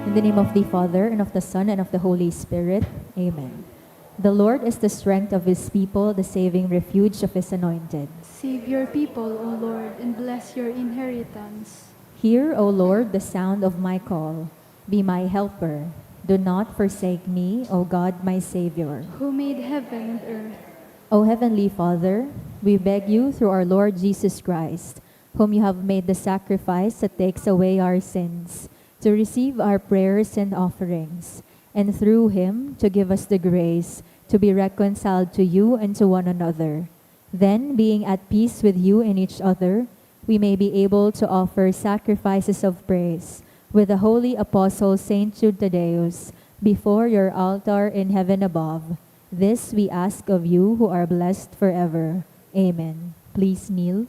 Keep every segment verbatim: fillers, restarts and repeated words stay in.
In the name of the Father, and of the Son, and of the Holy Spirit. Amen. The Lord is the strength of his people, the saving refuge of his anointed. Save your people, O Lord, and bless your inheritance. Hear, O Lord, the sound of my call. Be my helper. Do not forsake me, O God, my Savior. Who made heaven and earth. O Heavenly Father, we beg you through our Lord Jesus Christ, whom you have made the sacrifice that takes away our sins, to receive our prayers and offerings, and through him to give us the grace to be reconciled to you and to one another. Then, being at peace with you and each other, we may be able to offer sacrifices of praise with the holy apostle Saint Jude Thaddeus before your altar in heaven above. This we ask of you who are blessed forever. Amen. Please kneel.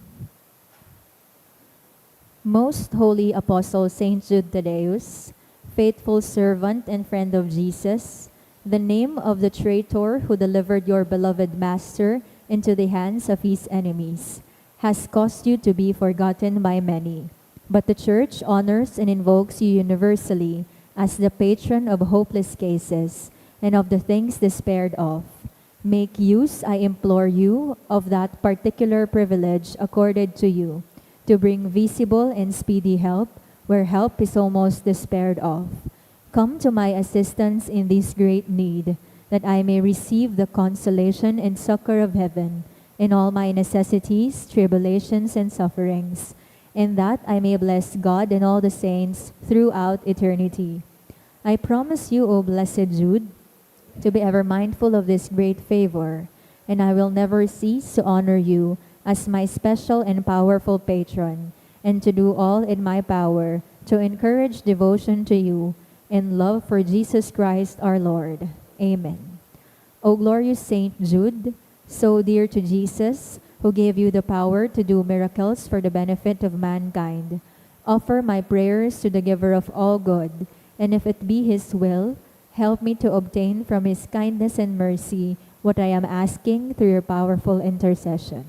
Most Holy Apostle Saint Jude Thaddeus, faithful servant and friend of Jesus, the name of the traitor who delivered your beloved Master into the hands of his enemies has caused you to be forgotten by many. But the Church honors and invokes you universally as the patron of hopeless cases and of the things despaired of. Make use, I implore you, of that particular privilege accorded to you, to bring visible and speedy help where help is almost despaired of. Come to my assistance in this great need, that I may receive the consolation and succor of heaven in all my necessities, tribulations, and sufferings, and that I may bless God and all the saints throughout eternity. I promise you, O blessed Jude, to be ever mindful of this great favor, and I will never cease to honor you as my special and powerful patron, and to do all in my power to encourage devotion to you and love for Jesus Christ our Lord. Amen. O glorious Saint Jude, so dear to Jesus, who gave you the power to do miracles for the benefit of mankind, offer my prayers to the Giver of all good, and if it be His will, help me to obtain from His kindness and mercy what I am asking through your powerful intercession.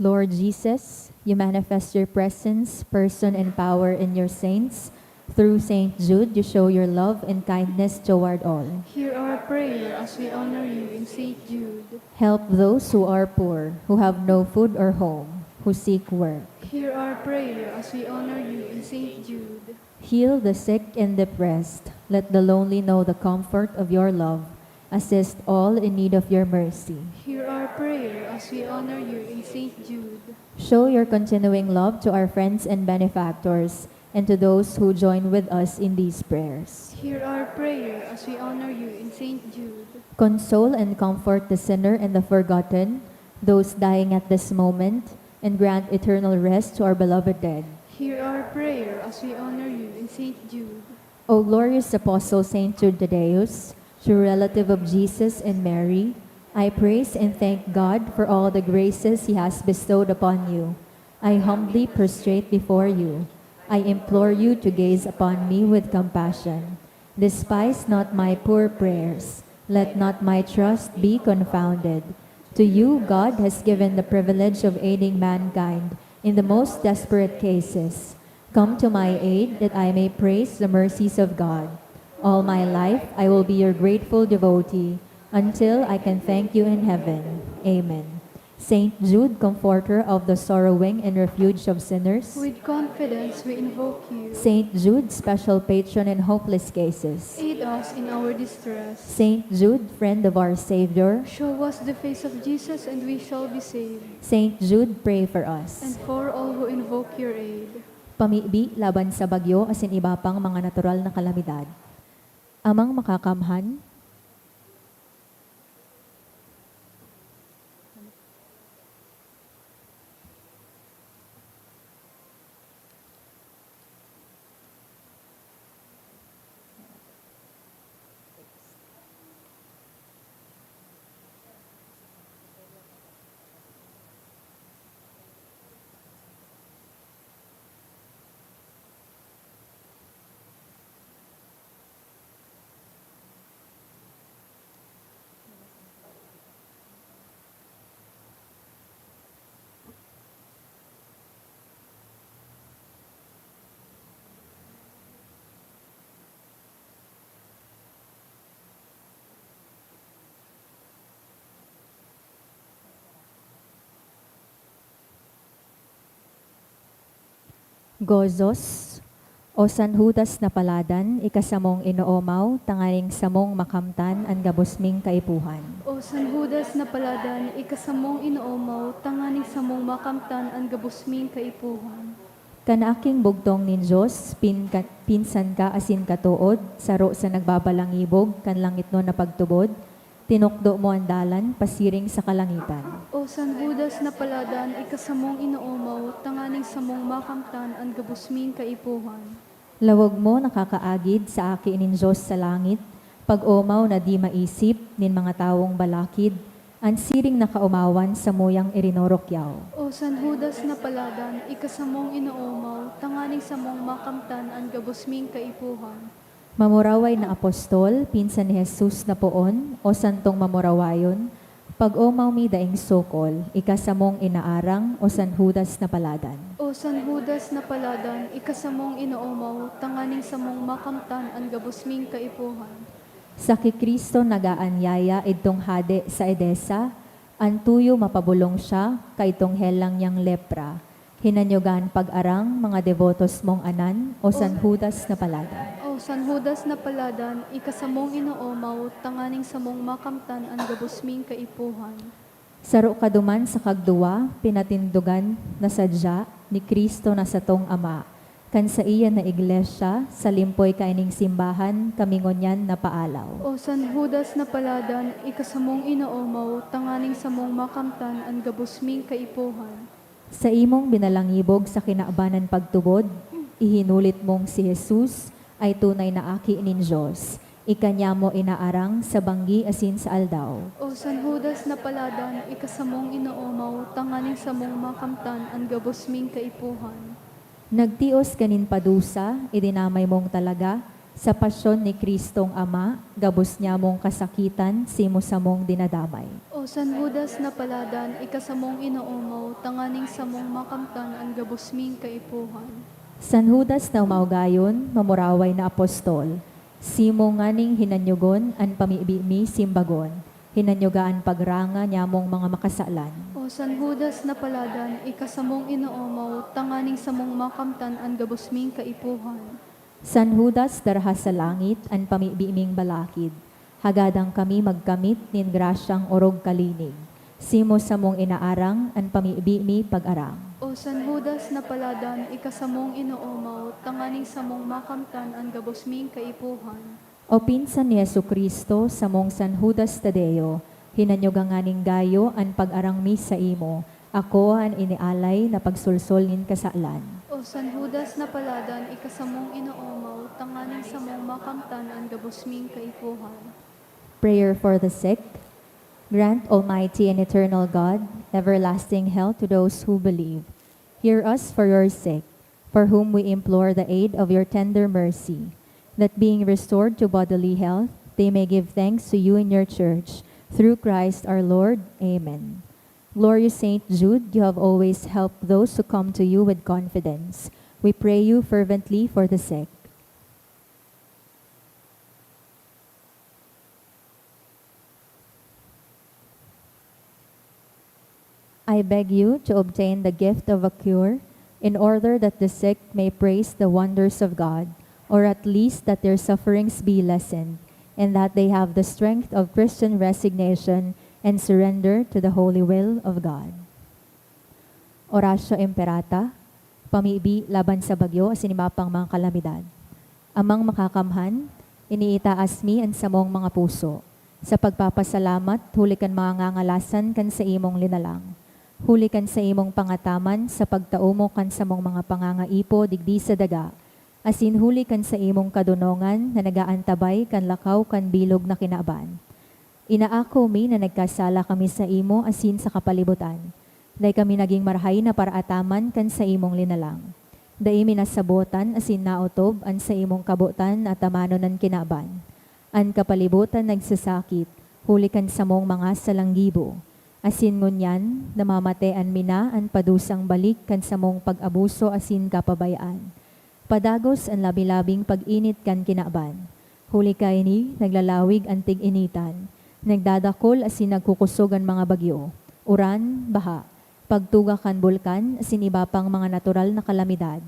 Lord Jesus, you manifest your presence, person, and power in your saints. Through Saint Jude, you show your love and kindness toward all. Hear our prayer as we honor you in Saint Jude. Help those who are poor, who have no food or home, who seek work. Hear our prayer as we honor you in Saint Jude. Heal the sick and depressed. Let the lonely know the comfort of your love. Assist all in need of your mercy. Hear our prayer as we honor you in Saint Jude. Show your continuing love to our friends and benefactors, and to those who join with us in these prayers. Hear our prayer as we honor you in Saint Jude. Console and comfort the sinner and the forgotten, those dying at this moment, and grant eternal rest to our beloved dead. Hear our prayer as we honor you in Saint Jude. O glorious Apostle Saint Jude Thaddeus, true relative of Jesus and Mary, I praise and thank God for all the graces He has bestowed upon you. I humbly prostrate before you. I implore you to gaze upon me with compassion. Despise not my poor prayers. Let not my trust be confounded. To you, God has given the privilege of aiding mankind in the most desperate cases. Come to my aid that I may praise the mercies of God. All my life, I will be your grateful devotee until I can thank you in heaven. Amen. Saint Jude, comforter of the sorrowing and refuge of sinners. With confidence we invoke you. Saint Jude, special patron in hopeless cases. Aid us in our distress. Saint Jude, friend of our Savior. Show us the face of Jesus and we shall be saved. Saint Jude, pray for us. And for all who invoke your aid. Pamibi laban sa bagyo asin iba pang mga natural na kalamidad. Amang Makakamhan, Gozos, o San Judas na paladan, ika samong inoomaw, tanganing samong makamtan an gabos ming kaipuhan. O San Judas na paladan, ika samong inoomaw, tanganing samong makamtan an gabos ming kaipuhan. Kan aking bugtong nin Dios, pin-, ka-, pinsan ka asin katood, saro sa nagbabalangibog kan langitnon na pagtubod, tinukdo mo an dalan pasiring sa kalangitan. O San Judas na paladan, ika samong inoomaw, tanganing samong makamtan an gabos ming kaipuhan. Lawag mo nakakaagid sa aki nin Dios sa langit, pag-omaw na di maisip nin mga tawong balakid, an siring na kaomawan samuyang irinurukyaw. O San Judas na paladan, ika samong inoomaw, tanganing samong makamtan an gabos ming kaipuhan. Mamuraway na apostol, pinsan ni Jesus na poon, o santong mamurawayon, pag-omaw mi daing sukol, ika samong inaarang, o San Judas na paladan. O San Judas na paladan, ika samong inoomaw, tanganing samong makamtan an gabos ming kaipuhan. Sa ki Cristo nagaanyaya idtong hade sa Edesa, an tuyo mapabolong siya kaidtong helang niyang lepra. Hinanyogan pag-arang, mga debotos mong anan, o San Judas na paladan. O San Judas na paladan, ika samong inoomaw, tanganing samong makamtan an gabos ming kaipuhan. Saro ka duman sa kagduwa, pinatindogan na sadya ni Cristo na satong Ama, kan saiya na iglesia, sa limpoy kaining simbahan, kami ngunyan napaalaw. O San Judas na paladan, ika samong inoomaw, tanganing samong makamtan an gabos ming kaipuhan. Saimong binalangibog sa kinaban an pagtubod, ihinulit mong si Jesus ay tunay na Aki nin Dios. Ika niya mo inaarang sa banggi asin sa aldaw. O San Judas na paladan, ika samong inoomaw, tanganing samong makamtan an gabos ming kaipuhan. Nagtios ka nin padusa, idinamay mong talaga, sa pasyon ni Cristong Ama, gabos niya mong kasakitan, simo samong dinadamay. O San Judas na paladan, ika samong inoomaw, tanganing samong makamtan an gabos ming kaipuhan. San Judas na umaugayon, mamuraway na apostol, simo nganing hinanyogon an pamibi mi simbagon, hinanyoga an pagranga nyamong mga makasalan. O San Judas na paladan, ika samong inoomaw, tanganing samong makamtan an gabos ming kaipuhan. San Judas, darha sa langit an pamibi ming balakid, hagadan kami magkamit nin grasyang orog kalinig, simo samong inaarang an pamibi mi pag-arang. O San Judas na paladan, ika samong inoomaw, tanganing samong makamtan an gabos ming kaipuhan. O pinsan ni Jesu-Cristo, samong San Judas Tadeo, hinanyoga nganing gayo an pag-arang mi saimo, ako an inialay na pagsolsol nin kasalan. O San Judas na paladan, ika samong inoomaw, tanganing samong makamtan an gabos ming kaipuhan. Prayer for the sick. Grant, Almighty and eternal God, everlasting health to those who believe. Hear us for your sick, for whom we implore the aid of your tender mercy, that being restored to bodily health, they may give thanks to you in your church, through Christ our Lord. Amen. Glorious Saint Jude, you have always helped those who come to you with confidence. We pray you fervently for the sick. I beg you to obtain the gift of a cure, in order that the sick may praise the wonders of God, or at least that their sufferings be lessened, and that they have the strength of Christian resignation and surrender to the holy will of God. Oratio Imperata, pamibi laban sa bagyo asin iba pang mga kalamidad. Amang Makakamhan, iniitaas mi an samong mga puso sa pagpapasalamat huli kan mga ngangalasan kan saimong linalang, huli kan saimong pangataman sa pagtao mo kan samong mga pangangaipo digdi sa daga, asin huli kan saimong kadonongan na nag-aantabay kan lakaw kan bilog na kinaban. Inaako mi na nagkasala kami saimo asin sa kapalibotan. Dai kami nagin marahay na paraataman kan saimong linalang. Dai mi nasabotan asin naotob an saimong kabotan na atamanon an kinaban. An kapalibotan nagsasakit, huli kan samong mga salanggibo. Asin ngunyan, namamatean mi na an padusang balik kan samong pag-abuso asin kapabayaan. Padagos an labi-labing pag-init kan kinaban. Huli kaini, naglalawig an tig-initan, nagdadakol asin nagkukosog an mga bagyo, uran, baha, pagtuga kan bulkan asin iba pang mga natural na kalamidad.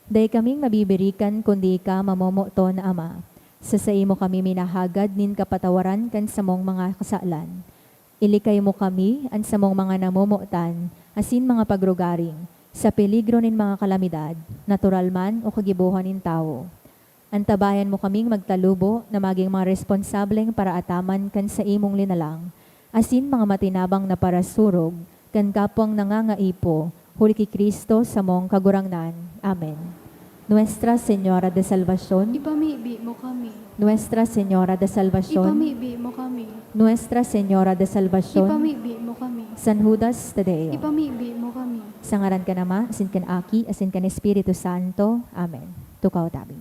Dai kaming mabibirikan kundi ika, mamomoton na Ama. Sa saimo kami minahagad nin kapatawaran kan samong mga kasalan. Ilikay mo kami, an samong mga namomotan, asin mga pagrugaring, sa peligro nin mga kalamidad, natural man o kagibohan nin tawo. Antabayan mo kaming magtalubo na magin mga responsableng paraataman kan saimong linalang, asin mga matinabang na parasurog kan kapwang nangangaipo, huli ki Cristo samong Kagurangnan. Amen. Nuestra Señora de Salvacion. Ipamibi mo kami. Nuestra Señora de Salvacion. Ipamibi mo kami. Nuestra Señora de Salvacion. Ipamibi mo kami. San Judas Tadeo. Ipamibi mo kami. Sa ngaran kan Ama, asin kan Aki, asin kan Espiritu Santo. Amen. Tukaw tabi.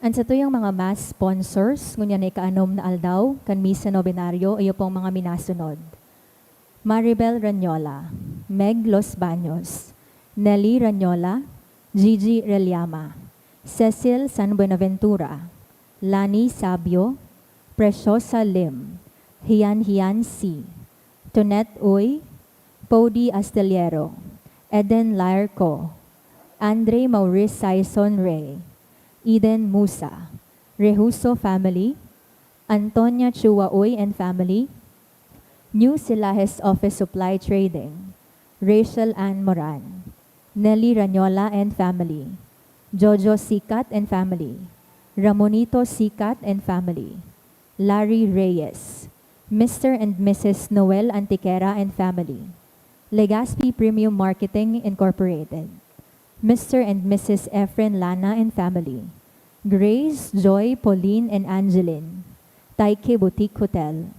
An satuyang mga Mass sponsors, ngunyan na ikaanom na aldaw kan Misa Nobenaryo, iyo pong mga minasunod. Maribel Ranyola, Meg Los Baños, Nelly Ranyola, Gigi Reliama, Cecil San Buenaventura, Lani Sabio, Preciosa Lim, Hian Hian C, Tonet Uy, Pody Astillero, Eden Larco, Andre Maurice Sison Rey, Eden Musa, Rehuso family, Antonia Chua Uy and family, New Silahes Office Supply Trading, Rachel Ann Moran, Nelly Ranyola and family, Jojo Sikat and family, Ramonito Sikat and family, Larry Reyes, Mister and Missus Noel Antiquera and family, Legazpi Premium Marketing Incorporated, Mister and Missus Efren Lana and family, Grace, Joy, Pauline, and Angeline, Taiki Boutique Hotel,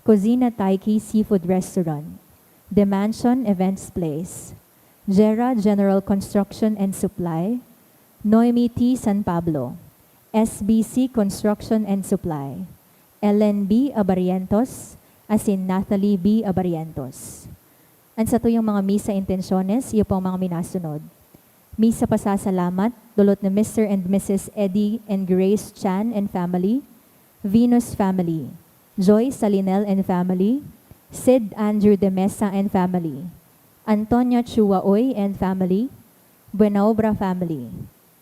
Cusina Taiki Seafood Restaurant, The Mansion Events Place, Jera General Construction and Supply, Noemi T San Pablo, S B C Construction and Supply, Ellen B Abarientos, asin Nathalie B Abarientos. An satuyang mga misa intensyones, iyo pong mga minasunod. Misa pasasalamat, dulot ni Mister and Missus Eddie and Grace Chan and family, Venus family, Joy Salinel and family, Sid Andrew de Mesa and family, Antonia Chua Uy and family, Buenaobra family,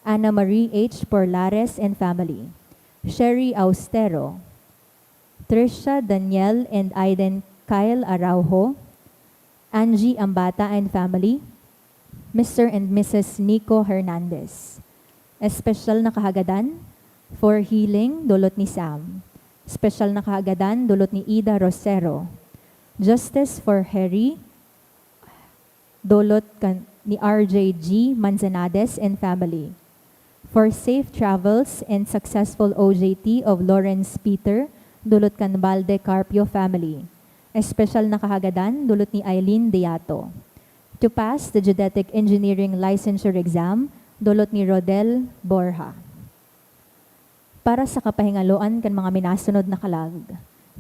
Ana Marie H Porlares and family, Sherry Austero, Trisha Daniel and Aiden Kyle Araujo, Angie Ambata and family, Mister and Missus Nico Hernandez. Espesyal na kahagadan, for healing, dulot ni Sam. Espesyal na kahagadan, dulot ni Ida Rosero. Justice for Harry, dulot kan, ni R J G Manzanades and family. For safe travels and successful O J T of Lawrence Peter, dulot kan Balde Carpio family. Espesyal na kahagadan, dulot ni Eileen Deato. To pass the Geodetic Engineering Licensure Exam, dulot ni Rodel Borja. Para sa kapahingaloan kan mga minasunod na kalag,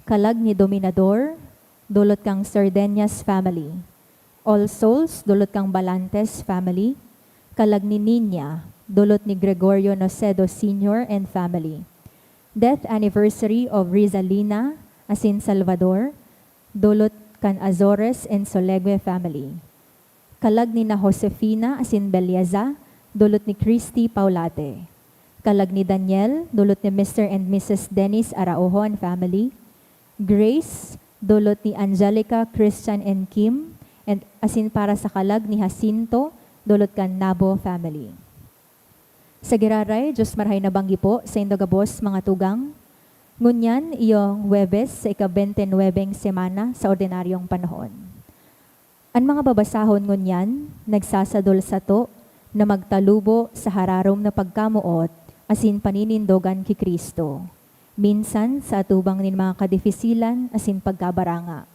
kalag ni Dominador, dulot kan Sardeñas family. All Souls, dulot kan Balantes family. Kalag ni Niña, dulot ni Gregorio Nocedo Senior and family. Death anniversary of Rizalina asin Salvador, dulot kan Azores and Solegue family. Kalag ni na Josefina asin Belleza, dulot ni Christy Paulate. Kalag ni Daniel, dulot ni Mister and Missus Dennis Araujo and family. Grace, dulot ni Angelica, Christian, and Kim, and asin para sa kalag ni Jacinto, dulot kan Nabo family. Sa giraray, Diyos marahay na banggi po saindo gabos, mga tugang. Ngunyan, iyo Huwebes sa ika-bente nuebeng semana sa ordinaryong panahon. An mga babasahon ngunyan nagsasadol sato na magtalubo sa hararom na pagkamoot asin paninindogan ki Cristo, minsan sa atubang nin mga kadifisilan asin pagkabaranga.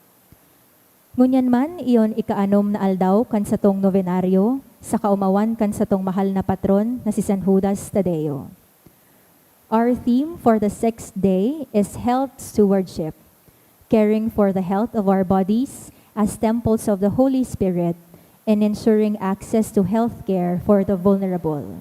Ngunyan man, iyon ikaanom na aldaw kan satong nobenaryo sa kaomawan kan satong mahal na patron na si San Judas Tadeo. Our theme for the sixth day is Health Stewardship, caring for the health of our bodies as temples of the Holy Spirit and ensuring access to healthcare for the vulnerable.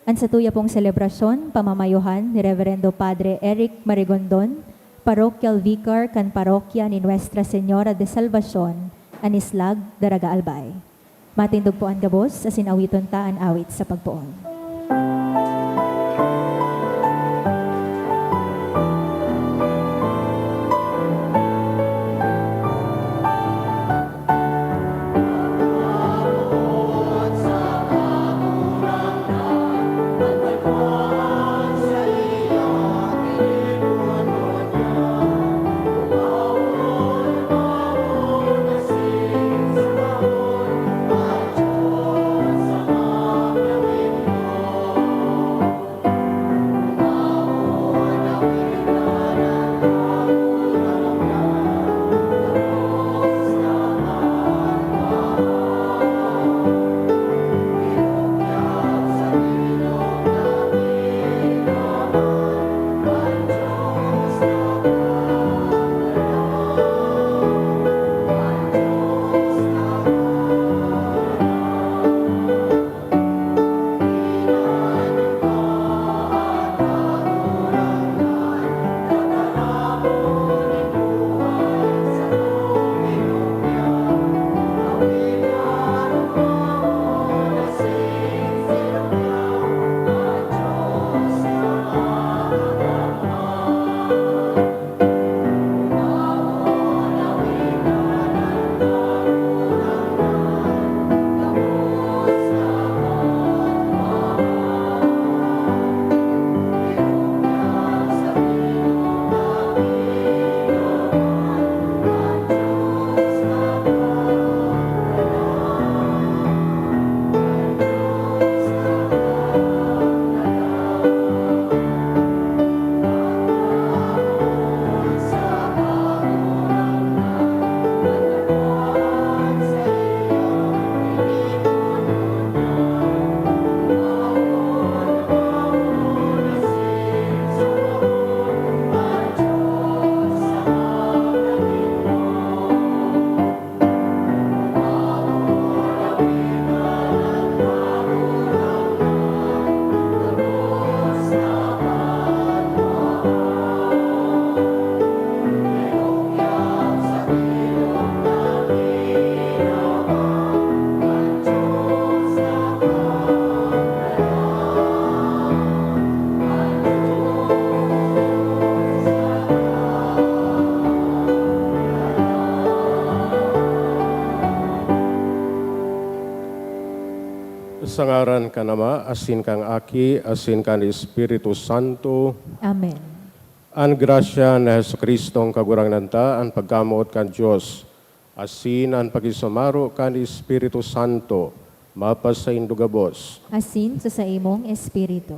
An satuya pong selebrasyon, pamamayohan ni Reverendo Padre Eric Marigondon, Parochial Vicar kan Parokya ni Nuestra Señora de Salvacion, Anislag, Daraga Albay. Matindog po an gabos, asin awiton ta an awit sa pagpoon. Sa ngaran kan Ama, asin kan Aki, asin kan Espiritu Santo. Amen. An grasya ni Jesu-Cristong Kagurangnan ta, an pagkamoot kan Dios, asin an pakisumaro kan Espiritu Santo, mapasaindo gabos. Asin sa saimong espiritu.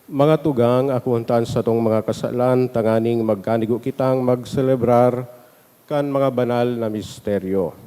Mga tugang, akoon ta an satong mga kasalan, tanganing magkanigo kitang magselebrar kan mga banal na misteryo.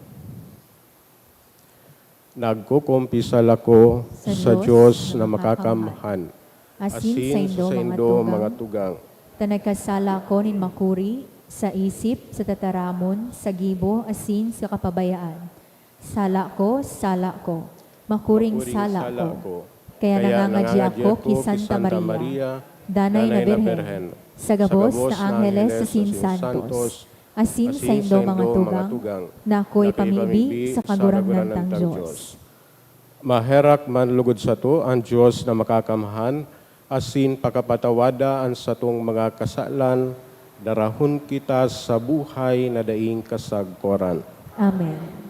Nagkukumpisal ako sa Dios na makakamhan, asin saindo, mga tugang, ta nagkasala ako nin makuri, sa isip, sa tataramon, sa gibo, asin sa kapabayaan. Sala ko, sala ko, makuring sala ko. Kaya nangangadya ako ki Santa Maria, Danay na Birhen, sa gabos na angheles asin santos, asin saindo, mga tugang, na ako ipamibi sa Kagurangnan tang Dios. Maherak man lugod sato an Dios na makakamhan, asin pakapatawada an satong mga kasalan, darahon kita sa buhay na daing kasagkoran. Amen.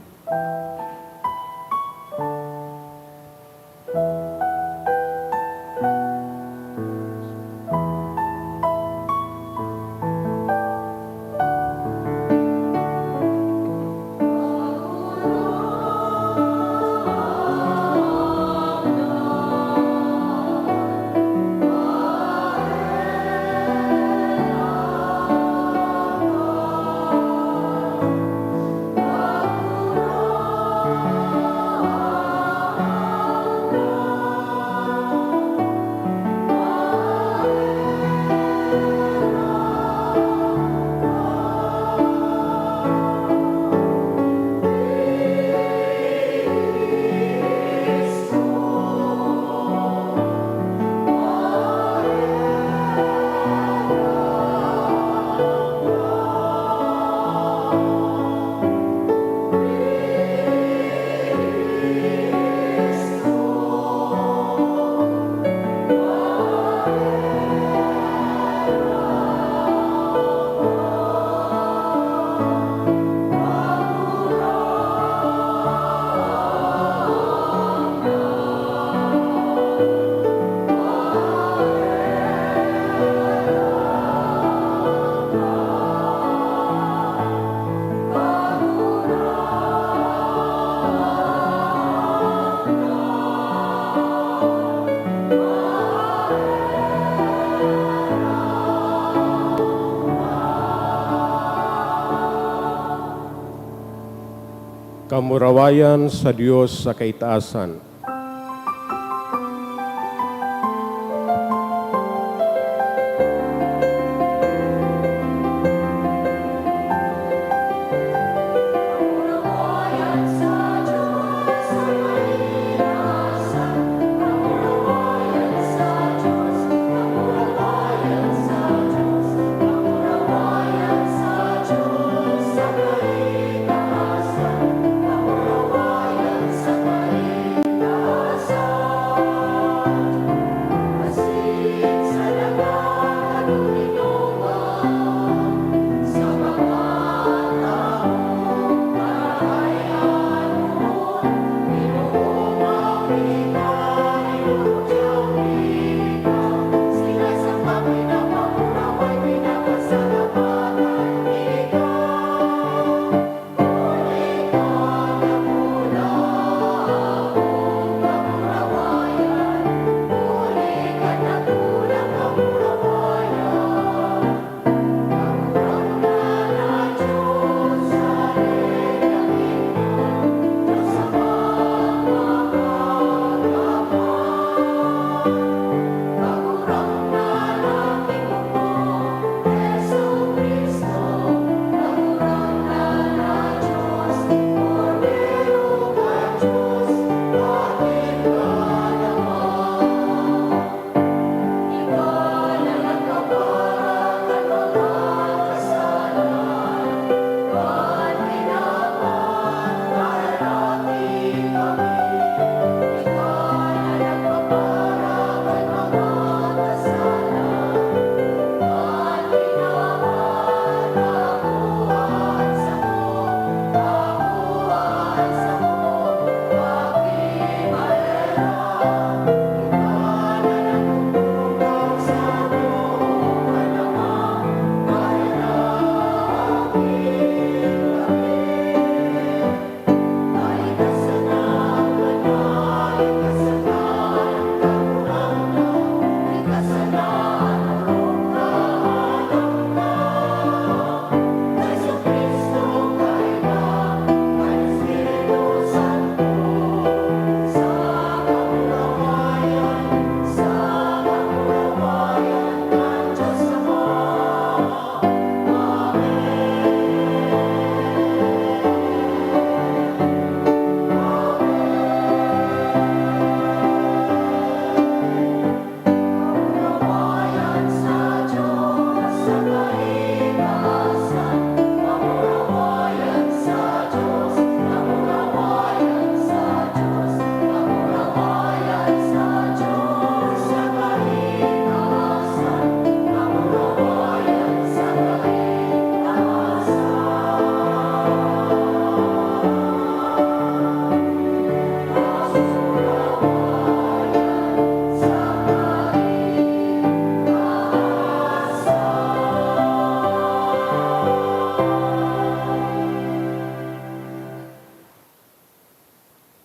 Kamurawayan sa Dios sa kaitaasan.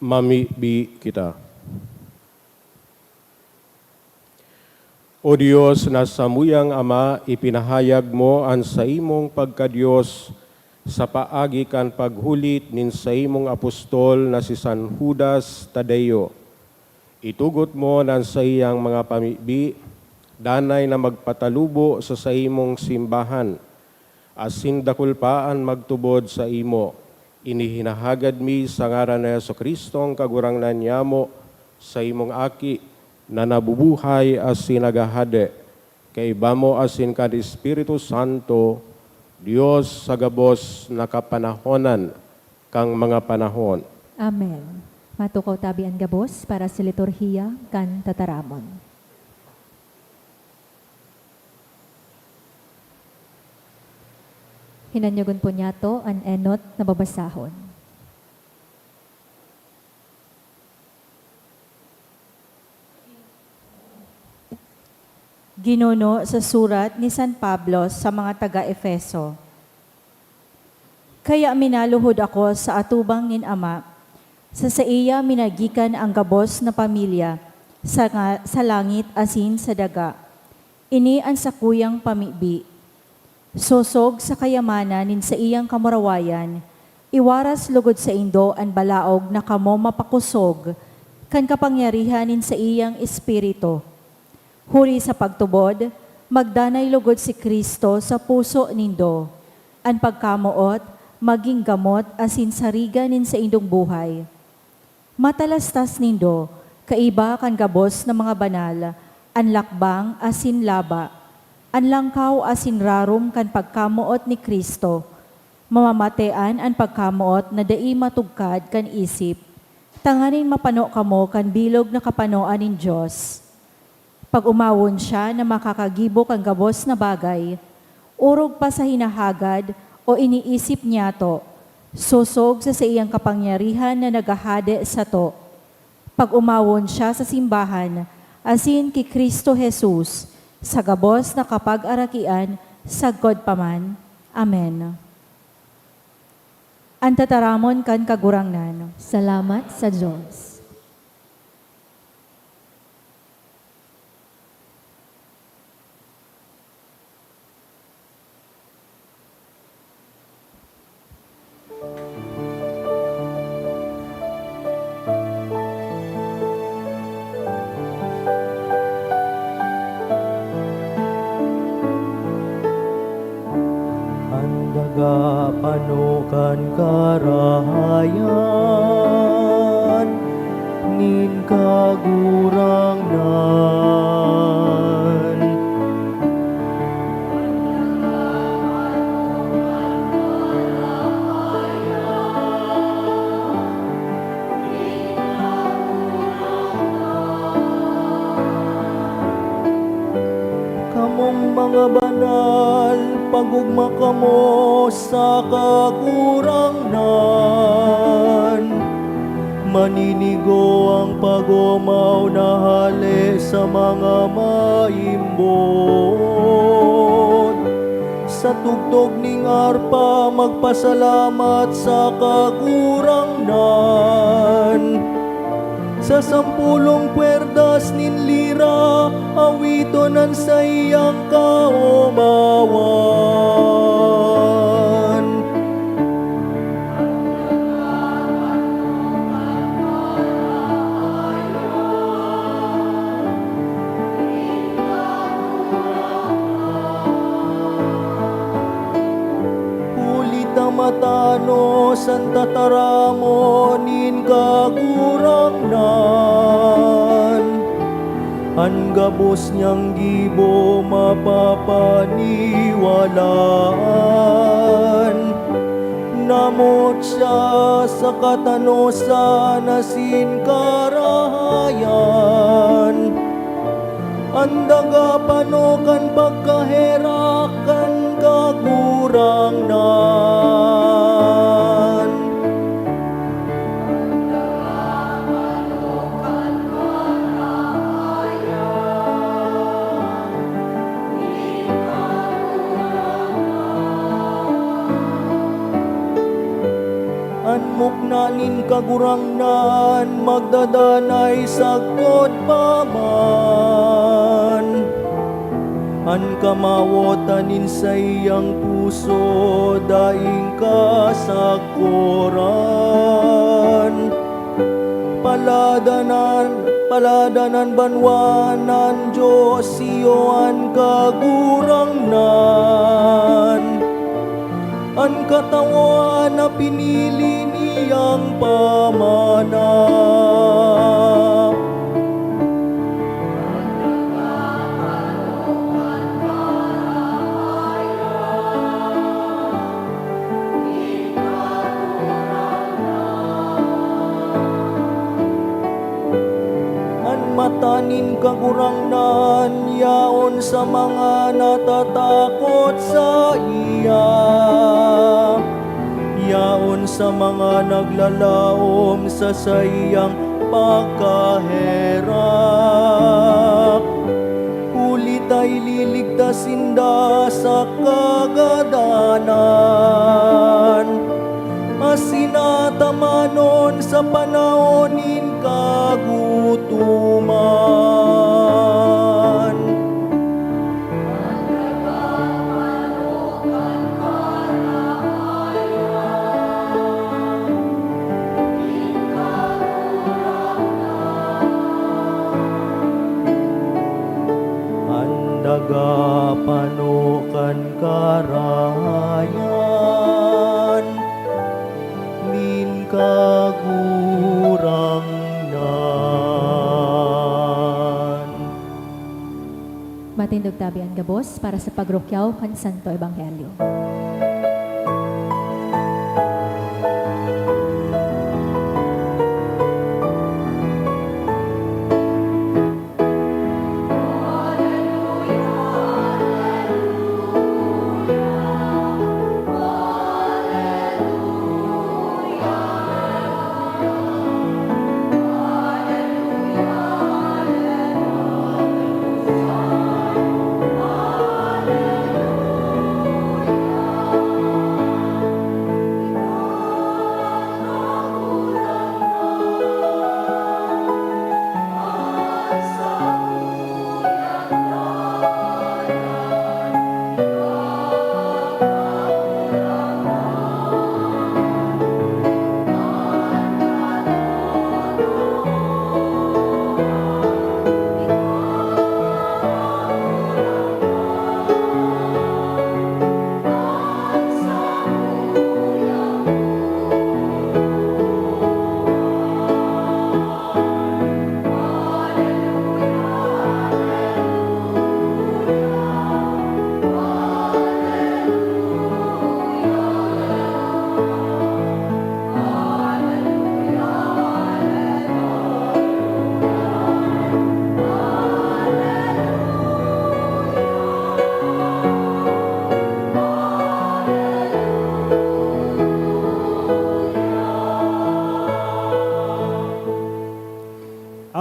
Mamibi kita. O Dios na samuyang Ama, ipinahayag mo an saimong pagka-Dios sa paagi kan paghulit nin saimong apostol na si San Judas Tadeo. Itugot mo na an saiyang mga pamibi danay na magpatalubo sa saimong simbahan, asin dakul pa an magtubod saimo. Ini hinahagad mi sa ngaran ni Jesu-Cristo, an Kagurangnan nyamo, saimong Aki, na nabubuhay asin naghahade, kaiba mo asin kan Espiritu Santo, Dios sa gabos na kapanahonan kan mga panahon. Amen. Matukaw tabi an gabos para sa liturhiya kan tataramon. Hinanyogon po niyato an enot na babasahon. Ginuno sa surat ni San Pablo sa mga taga-Efeso. Kaya minaluhod ako sa atubang nin Ama, sa saiya minagikan an gabos na pamilya sa nga-, sa langit asin sa daga. Ini an sakuyang pamibi. Sosog sa kayamanan nin saiyang kamurawayan, Iwaras logod saindo an balaog na kamo mapakosog kan kapangyarihan nin saiyang Espiritu. Huli sa pagtubod, magdanay logod si Cristo sa puso nindo. An pagkamoot magin gamot asin sariga nin saindong buhay. Matalastas nindo, kaiba kan gabos na mga banal, an lakbang asin laba, an langkaw asin rarom kan pagkamoot ni Cristo. Mamamatean an pagkamoot na dai matugkad kan isip, tanganing mapano kamo kan bilog na kapanoan nin Dios. Pag-omawon siya na makakagibo kan gabos na bagay, orog pa sa hinahagad o iniisip niyato, sosog sa saiyang kapangyarihan na naghahade sato. Pag-omawon siya sa simbahan, asin ki Cristo Jesus, sa gabos na kapagarakian, sagkod pa man. Amen. An tataramon kan Kagurangnan. Salamat sa Dios. An daga pano kan karahayan nin Kagurangnan. Kamong mga banal, pag-ogma kamo sa Kagurangnan. Maninigo an pag-omaw na hale sa mga maimbod. Sa tugtog ning arpa, magpasalamat sa Kagurangnan. Sa sampolong kwerdas nin lira, awiton an saiyang kaomawan. Huli ta matanos an tataramon nin Kagurangnan, an gabos niyang gibo mapapaniwalaan. Namot siya sa katanosan asin karahayan. An daga pano kan pagkaherak kan Kagurangnan. An mukna nin Kagurangnan magdadanay sagkod pa man. An kamawotan nin saiyang puso daing kasagkoran. Paladanan, paladanan banwa an Dios, iyo an Kagurangnan. An katawan na pinili niyang pamana. An mata nin Kagurangnan yaon sa mga natatakot saiya, yaon sa mga naglalaom sa saiyang pagkaherak. Huli ta ililigtas sinda sa kagadanan, asin atamanon sa panahon nin kagutoman. Pano kan karahayan nin Kagurangnan. Matindog tabi an gabos para sa pagrukyaw kan Santo Ebanghelyo.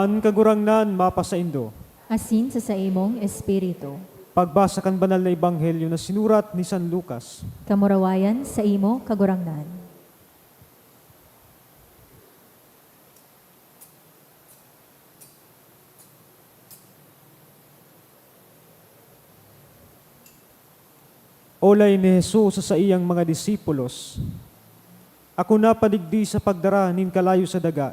An Kagurangnan mapasaindo. Asin sa saimong espiritu. Pagbasa kan Banal na Ebanghelyo na sinurat ni San Lucas. Kamurawayan saimo, Kagurangnan. Olay ni Jesus sa saiyang mga disipulos, "Ako napadigdi sa pagdara nin kalayo sa daga.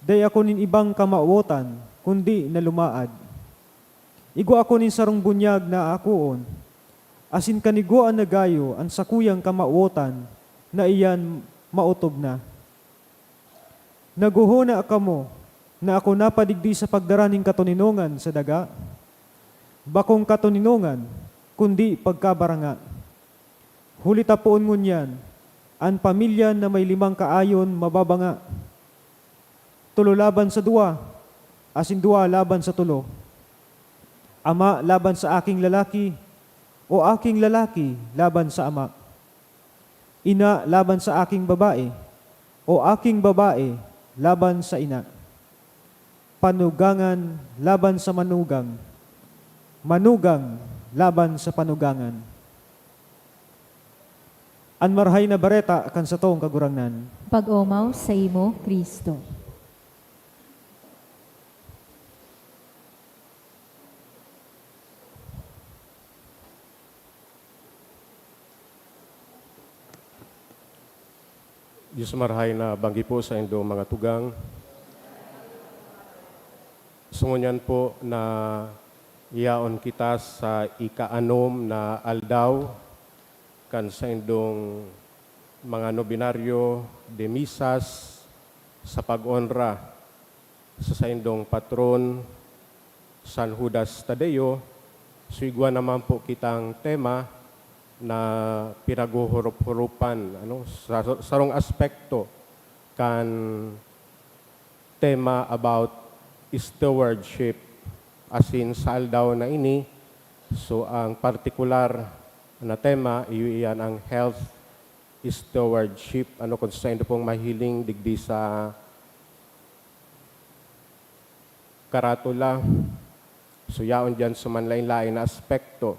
Dai ako nin ibang kamawotan, kundi na lumaad. Igwa ako nin sarong bunyag na aakoon, asin kan igwa an nagayo an sakuyang kamawotan na iyan maotob na. Naghohona kamo na ako napadigdi sa pagdara nin katoninongan sa daga? Bakong katoninongan, kundi pagkabaranga. Huli ta poon ngunyan, an pamilya na may limang kaayon mababanga. Tolo laban sa duwa, asin duwa laban sa tolo. Ama laban sa aking lalaki, o aking lalaki laban sa ama. Ina laban sa aking babae, o aking babae laban sa ina. Panugangan laban sa manugang, manugang laban sa panugangan." An Marahay na Bareta kan satong Kagurangnan. Pag-omaw saimo, Cristo. Dios marahay na banggi po sa indong mga tugang. So ngunyan po na yaon kita sa ikaanom na aldaw kan saindong mga nobenaryo de misas sa pag-onra sa saindong patron, San Judas Tadeo. So, igwa naman po kitang tema na pinaghuhurup-hurupan, ano, sa, sarong aspekto kan tema about stewardship. Asin sa aldaw na ini, so, ang partikular na tema, iyo iyan ang health stewardship. Ano, kung saindo pong mahiling digdi sa karatula. So, yaon diyan sa manlain-lain na aspekto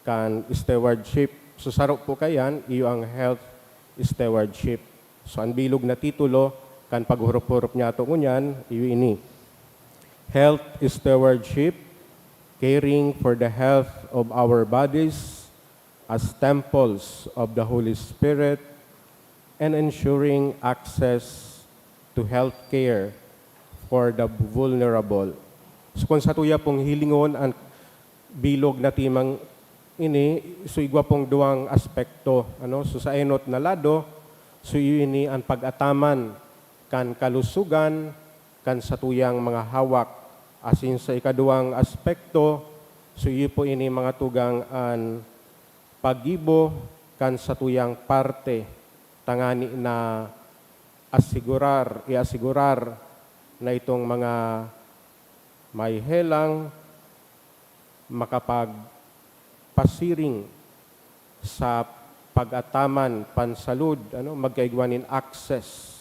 kan stewardship. So, saro po kaiyan, iyo ang health stewardship. So, an bilog na titulo kan paghurup-hurup niyato ngunyan, iyo ini. Health stewardship, caring for the health of our bodies as temples of the Holy Spirit, and ensuring access to health care for the vulnerable. So, kung satuya pong hilingon an bilog na temang ini, so igwa pong duwang aspekto, ano? So sa enot na lado, so iyo ini an pag-ataman kan kalusogan kan satuyang mga hawak. Asin sa ikaduwang aspekto, so iyo po ini, mga tugang, an paggibo kan satuyang parte tangani na asigurar, iasigurar na itong mga may helang makapagpasiring sa pag-ataman, pansalud, ano, magkaigwa nin access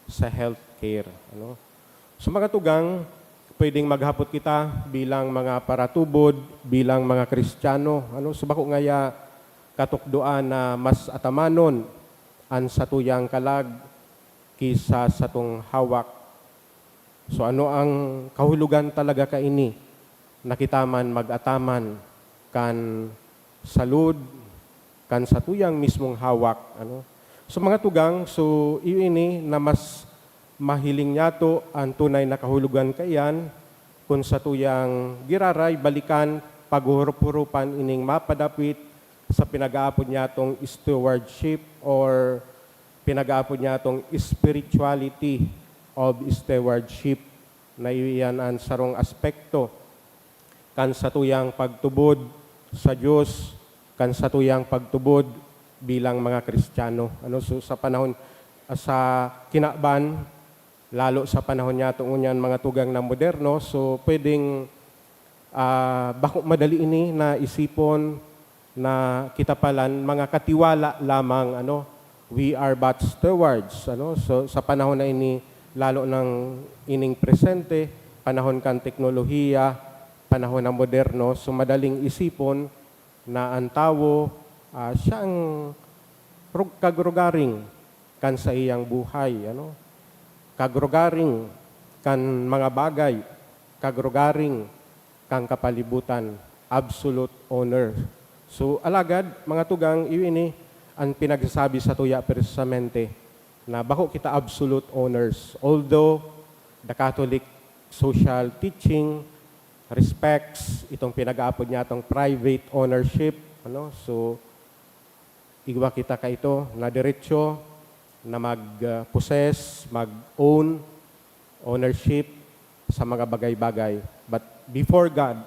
sa healthcare, ano. So, mga tugang, pwedeng maghapot kita bilang mga paratubod, bilang mga Kristiyano, ano, so bako ngaya katukdoan na mas atamanon an satuyang kalag ki sa satong hawak. So, ano ang kahulogan talaga kaini na kita man mag-ataman kan salud, kan satuyang mismong hawak, ano? So, mga tugang, so, iyo ini na mas mahiling niyato an tunay na kahulogan kaiyan, kun satuyang giraray, balikan, paghurup-hurupan ining mapadapit sa pinag-aapod niyatong stewardship or pinag-aapod niyatong spirituality of stewardship, na iyan an sarong aspekto kan satuyang pagtubod sa Dios, kan satuyang pagtubod bilang mga Kristiyano. Ano, so, sa panahon, sa kinaban, lalo sa panahon niyato ngunyan, mga tugang na moderno, so pwedeng, ah, bako madali ini na isipon na kita palan mga katiwala lamang, ano, we are but stewards, ano. So, sa panahon na ini, lalo nang ining presente, panahon kan teknolohiya, panahon na moderno, so madaling isipon na an tawo, ah, siya ang rug-, kagrugaring kan saiyang buhay, ano, kagrugaring kan mga bagay, kagrugaring kan kapalibutan, absolute owner. So, alagad, mga tugang, iyo ini an pinagsasabi sa tuya precisamente, na bako kita absolute owners. Although the Catholic social teaching respects itong pinag-aapod niyatong private ownership, ano? So, igwa kita kaito na derecho na mag, ah, possess, mag-own, ownership sa mga bagay-bagay. But before God,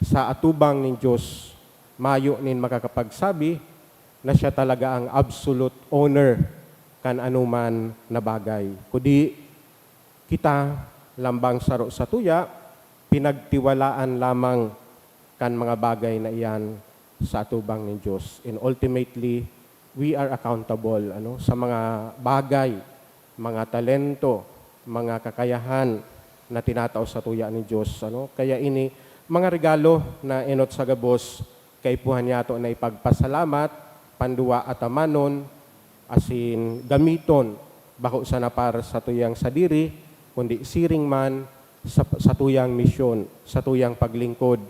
sa atubang nin Dios, mayo nin makakapagsabi na siya talaga ang absolute owner kan anoman na bagay. Kundi kita, lambang saro sa tuya, pinagtiwalaan lamang kan mga bagay na iyan sa atubang nin Dios. And ultimately, we are accountable, ano, sa mga bagay, mga talento, mga kakayahan na tinatao sa tuya nin Dios, ano. Kaya ini, mga regalo na enot sa gabos, kaipuhan niyato na ipagpasalamat, panduwa atamanon, asin gamiton, bako sana para sa tuyang sadiri, kundi siring man sa, sa tuyang misyon, sa tuyang paglingkod,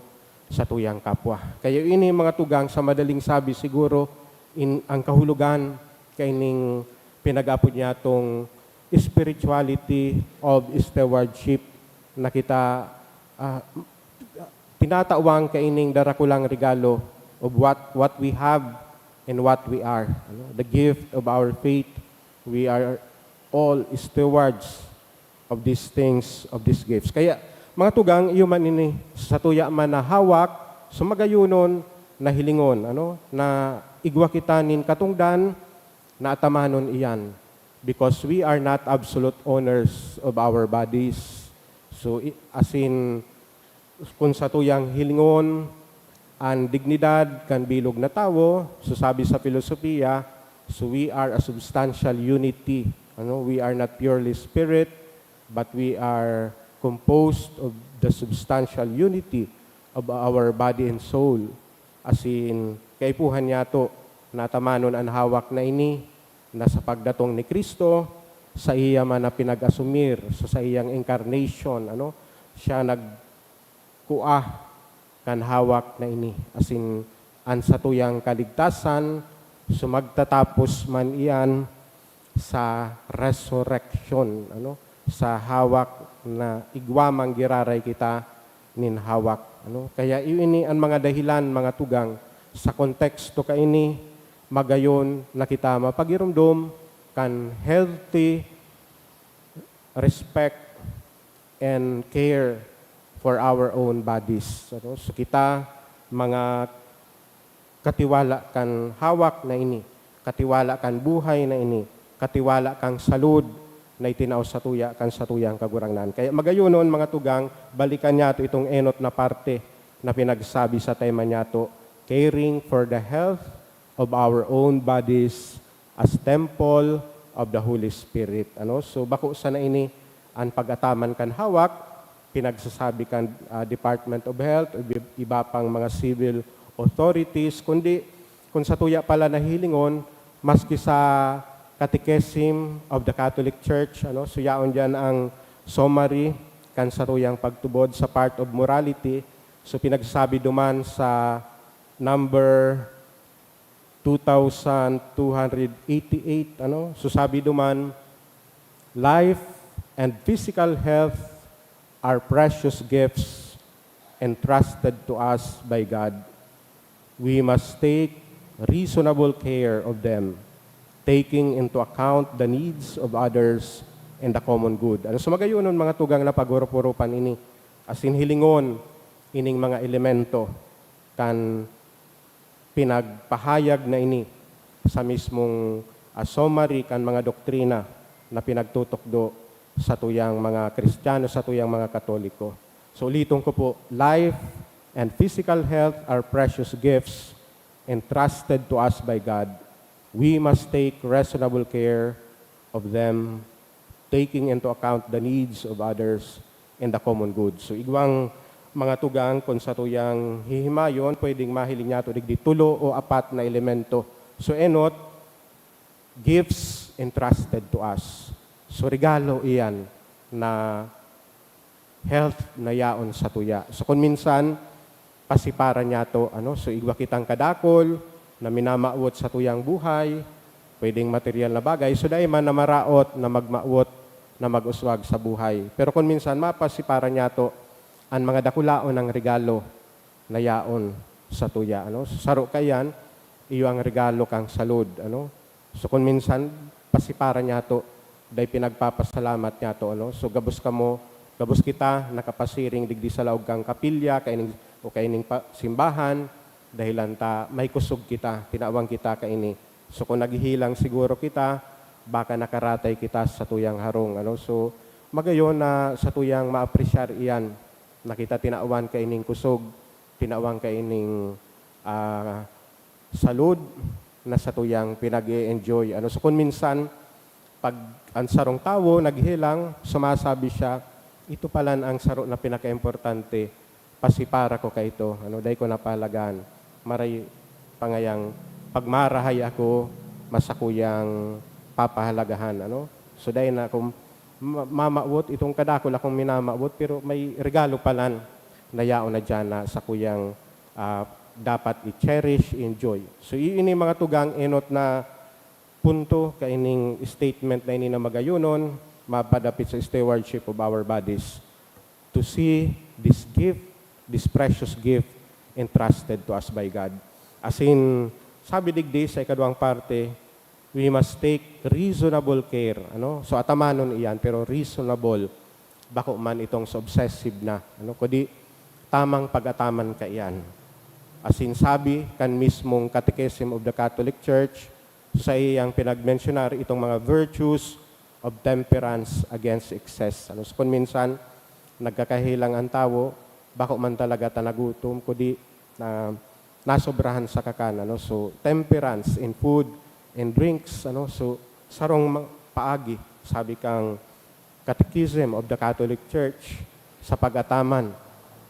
sa tuyang kapwa. Kaya ini mga tugang, sa madaling sabi siguro, in, ang kahulogan kaining pinag-apod niyatong spirituality of stewardship na kita, ah, tinatawan kaining darakulang regalo of what, what we have and what we are. Ano? The gift of our faith, we are all stewards of these things, of these gifts. Kaya, mga tugang, iyo man ini, sa tuya man na hawak, sumagayonon, na hilingon, ano? Na igwa kita nin katongdan, na atamanon iyan. Because we are not absolute owners of our bodies. So, i-, asin, kun satuyang hilingon an dignidad kan bilog na tawo, so sabi sa filosofiya, so we are a substantial unity. Ano, we are not purely spirit, but we are composed of the substantial unity of our body and soul. Asin, kaipuhan niyato na atamanon an hawak na ini, na sa pagdatong ni Cristo, saiya man na pinag-asumir sa saiyang incarnation, ano, siya nagkua kan hawak na ini, asin an satuyang kaligtasan, so magtatapos man iyan sa resurrection, ano, sa hawak na igwa man giraray kita nin hawak Ano? Kaya ini an mga dahilan, mga tugang, sa konteksto kaini, magayon na kita mapagiromdom kan healthy respect and care for our own bodies. Ano? So kita, mga katiwala kan hawak na ini, katiwala kan buhay na ini, katiwala kan salud na itinao satuya kan satuyang Kagurangnan. Kaya magayonon, mga tugang, balikan niyato itong enot na parte na pinagsabi sa tema niyato, caring for the health of our own bodies as temple of the Holy Spirit. Ano? So, bako sana ini an pag-ataman kan hawak, pinagsasabi kan, ah, Department of Health, o ibi-, iba pang mga civil authorities, kundi kun satuya pala na hilingon, maski sa Catechism of the Catholic Church, ano, so yaon diyan ang summary kan satuyang pagtubod sa part of morality. So, pinagsasabi duman sa number two thousand two hundred eighty-eight, ano, so sabi duman, "Life and physical health are precious gifts entrusted to us by God. We must take reasonable care of them, taking into account the needs of others and the common good." Ano, so magayonon, mga tugang, na pag-urup-urupan ini, asin hilingon ining mga elemento kan pinagpahayag na ini sa mismong, ah, summary kan mga doktrina na pinagtutukdo satuyang mga Kristiyano, satuyang mga Katoliko. So, uliton ko po, life and physical health are precious gifts entrusted to us by God. We must take reasonable care of them, taking into account the needs of others and the common good. So, igwang mga tugang, kun satuyang hihimayon, pwedeng mahiling niyato digdi tulo o apat na elemento. So, enot, gifts entrusted to us. So, regalo iyan na health na yaon satuya. So, kun minsan, pasiparan niyato, ano, so, igwa kitang kadakul na minamawot satuyang buhay, pwedeng material na bagay, so, dai man na maraot na magmawot na mag-uswag sa buhay. Pero kun minsan, mapasiparan niyato an mga dakulaon na regalo na yaon satuya, ano. So, saro kaiyan, iyo ang regalo kan salud, ano. So, kun minsan, pasiparan niyato, dai pinagpapasalamat niyato, ano. So, gabos kamo, gabos kita nakapasiring digdi sa laog kan kapilya, kaining, o kaining pa-, simbahan, dahelan ta may kusog kita, tinawan kita kaini. So, kun naghihilang siguro kita, baka nakaratay kita sa satuyang harong, ano. So, magayon na satuyang maapresyar iyan, na kita tinawan kaining kusog, tinawan kaining, ah, salud na satuyang pinag-e-enjoy. Ano, so kun minsan, pag an sarong tawo naghilang, sumasabi siya, "Ito palan ang saro na pinakaimportante, pasipara ko kaito, ano, dai ko napahalagaan. Maray pa ngayang pagmarahay ako, mas sakuyang papahalagahan," ano. So, dai na akong ma-, mamawot, itong kadakul akong minamawot, pero may regalo palan na yaon na diyan na sakuyang, ah, dapat i-cherish, i-enjoy. So, i-, ini mga tugang enot na punto kaining statement na ini na magayonon, mapadapit sa stewardship of our bodies. To see this gift, this precious gift entrusted to us by God. As in, sabi digdi sa ikaduwang parte, we must take reasonable care. Ano? So, atamanon iyan, pero reasonable. Bako man itong sa obsessive na. Ano? Kundi, tamang pag-ataman kaiyan. As in, sabi kan mismong Catechism of the Catholic Church, sa iyang pinagmensyonar itong mga virtues of temperance against excess. Ano, so, kun minsan, nagkakahelang an tawo, bako man talaga ta nagutom, kundi na nasobrahan sa kakan. Ano? So, temperance in food and drinks. Ano? So, sarong ma-, paagi, sabi kang Catechism of the Catholic Church, sa pag-ataman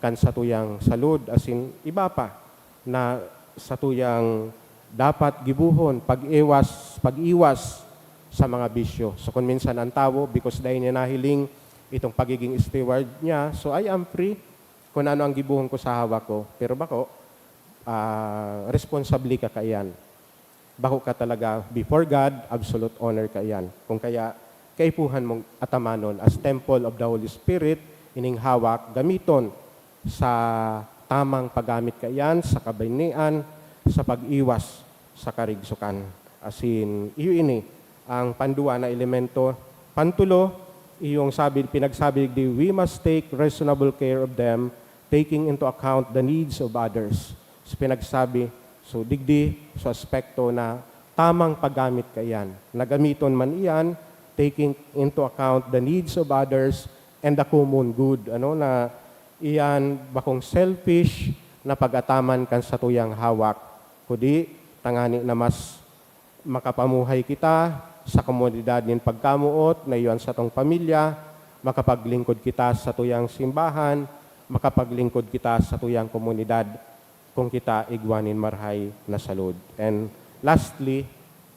kan satuyang salud, asin iba pa na satuyang dapat gibohon, pag-iwas, pag-iwas sa mga bisyo. So, kun minsan an tawo, because dai niya nahiling itong pagiging steward niya, so, "I am free kun ano ang gibohon ko sa hawak ko." Pero bako, ah, responsable ka kaiyan. Bako ka talaga before God, absolute honor kaiyan. Kung kaya, kaipuhan mong atamanon as temple of the Holy Spirit, ining hawak, gamiton sa tamang paggamit kaiyan sa kabanian, sa pag-iwas sa karigsokan. Asin, iyo ini ang panduwa na elemento. Pantulo, iyong sabi, pinagsabi digdi, "We must take reasonable care of them, taking into account the needs of others." So, pinagsabi, so, digdi, so, aspekto na tamang paggamit kaiyan. Na gamiton man iyan, taking into account the needs of others and the common good. Ano, na iyan bakong selfish na pag-ataman kan satuyang hawak, kudi tangani na mas makapamuhay kita sa komunidad nin pagkamoot na iyo an satong pamilya, makapaglingkod kita sa satuyang simbahan, makapaglingkod kita sa satuyang komunidad kung kita igwa nin marahay na salud. And lastly,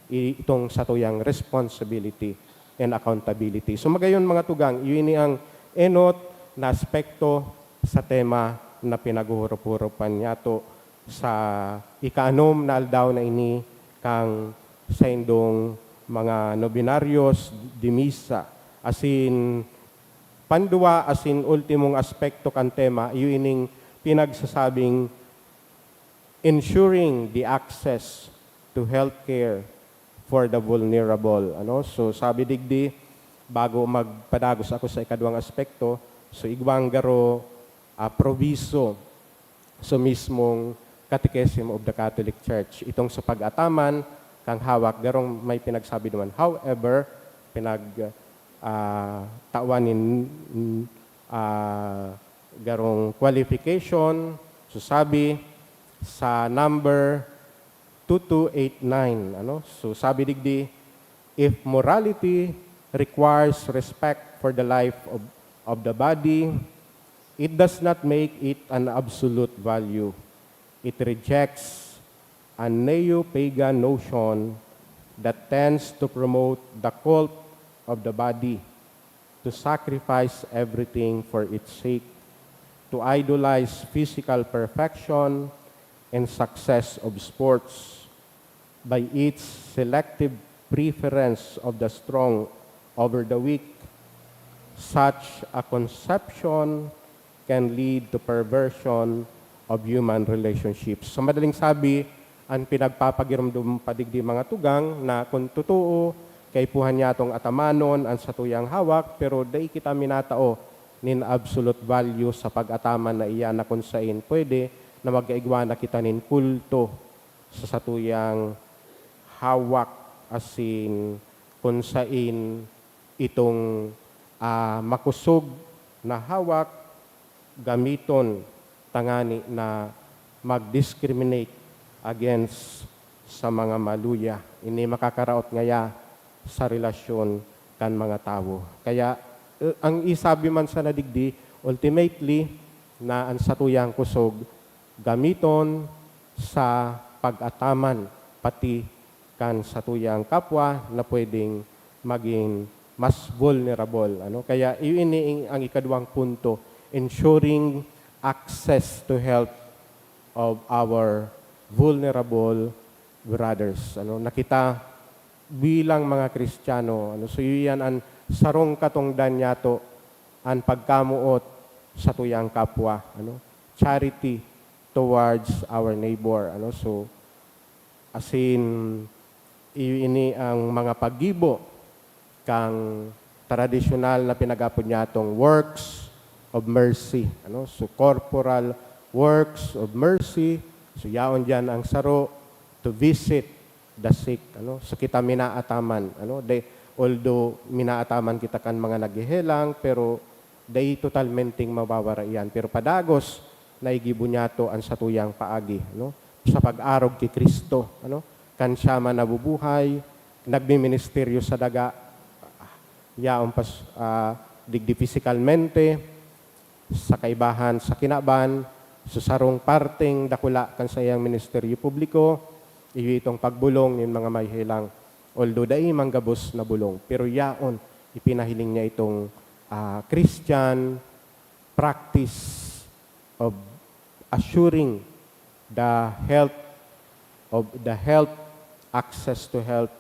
i-, itong satuyang responsibility and accountability. So, magayon, mga tugang, iyo ini ang enot na aspekto sa tema na pinaghuhurup-hurupan niyato sa ikaanom na aldaw na ini kan saindong mga novenaryos de misa. Asin, panduwa asin ultimong aspekto kan tema, iyo ining pinagsasabing ensuring the access to healthcare for the vulnerable. Ano? So, sabi digdi, bago magpadagos ako sa ikaduwang aspekto, so, igwang garo, ah, proviso sa mismong Catechism of the Catholic Church. Itong sa pag-ataman kang hawak, garong may pinagsabi naman. However, pinag, ah, tawan nin, ah, garong qualification. So, sabi sa number two two eight nine, ano? So, sabi digdi, "If morality requires respect for the life of, of the body, it does not make it an absolute value. It rejects a neo-pagan notion that tends to promote the cult of the body, to sacrifice everything for its sake, to idolize physical perfection and success of sports by its selective preference of the strong over the weak. Such a conception can lead to perversion of human relationships." Sa madaling sabi, an pinagpapagiromdom pa digdi, mga tugang, na kun totoo, kaipuhan niyatong atamanon an satuyang hawak, pero dai kita minatao nin absolute value sa pag-ataman na iyan, na kun saen pwede na magkaigwa na kita nin kulto sa satuyang hawak, asin kun saen itong, ah, makosog na hawak gamiton tangani na mag-discriminate against sa mga maluya. Ini makakaraot ngaya sa relasyon kan mga tawo. Kaya, eh, ang isabi man sana digdi, ultimately, na an satuyang kusog gamiton sa pag-ataman pati kan satuyang kapwa na pwedeng magin mas vulnerable, ano? Kaya iyo ini ang ikaduwang punto, ensuring access to health of our vulnerable brothers, ano? Na kita bilang mga Kristiyano, ano? So, iyan an sarong katongdan niyato, an pagkamoot satuyang kapwa, ano? Charity towards our neighbor, ano? So, asin, iyo ini ang mga paggibo kan tradisyonal na pinag-apod niyatong works of mercy, ano? So, corporal works of mercy. So, yaon diyan ang saro, to visit the sick, ano? So, kita minaataman, ano? De, although minaataman kita kan mga naghehelang, pero dai totalmenteng mawawara iyan. Pero padagos, naigibo niyato an satuyang paagi, ano? Sa pag-arog ki Cristo, ano? Kan siya man nabubuhay, nagmiministeryo sa daga, yaon pa s-, ah, digdi fisikalmente, sa kaibahan, sa kinaban, sa sarong parteng dakula kan saiyang ministeryo publiko, iyo itong pagbolong nin mga mahehelang. Although dai man gabos na bolong, pero yaon, ipinahiling niya itong, ah, Christian practice of assuring the health of the health, access to health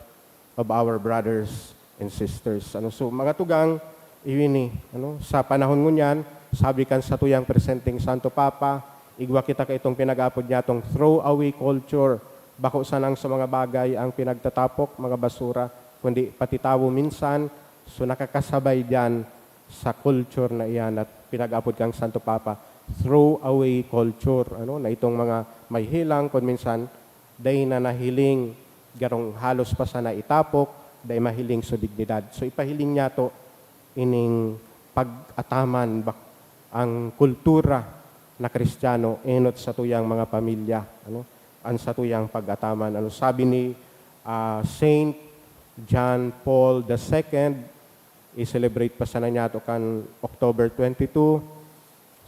of our brothers and sisters. Ano, so, mga tugang, iyo ini, ano, sa panahon ngunyan, sabi kan satuyang presenteng Santo Papa, Igwa kita kaitong pinag-apod niyatong throwaway culture. Bako sanang sa mga bagay ang pinagtatapok, mga basura, kundi pati tawo minsan. So, nakakasabay diyan sa culture na iyan at pinag-apod kang Santo Papa, throwaway culture, ano, na itong mga may helang, kung minsan, dai na nahiling, garong halos pa sana itapok, dai mahiling so dignidad. So, ipahiling niyato ining pag-ataman ba, ang kultura na Kristiyano enot satuyang mga pamilya, ano? An satuyang pag-ataman. Ano sabi ni, ah, Saint John Paul the Second, i-celebrate pa sana niyato kan October twenty-two.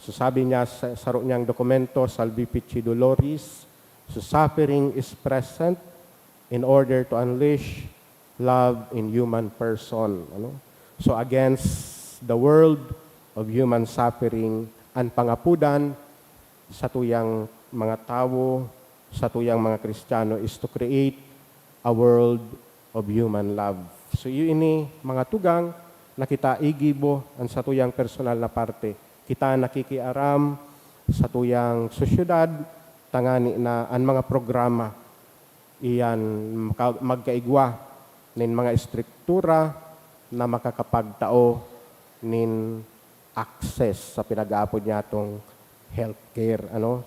So, sabi niya sa saro niyang dokumento, Salvifici Doloris, "So, suffering is present in order to unleash love in human person." Ano? So, against the world of human suffering, an pangapodan satuyang mga tawo, satuyang mga Kristiyano is to create a world of human love. So, iyo ini, mga tugang, na kita igibo an satuyang personal na parte. Kita nakikiaram satuyang sosyedad, tangani na an mga programa iyan maka-, magkaigwa nin mga estruktura na makakapagtao nin access sa pinag-aapod niyatong healthcare, ano?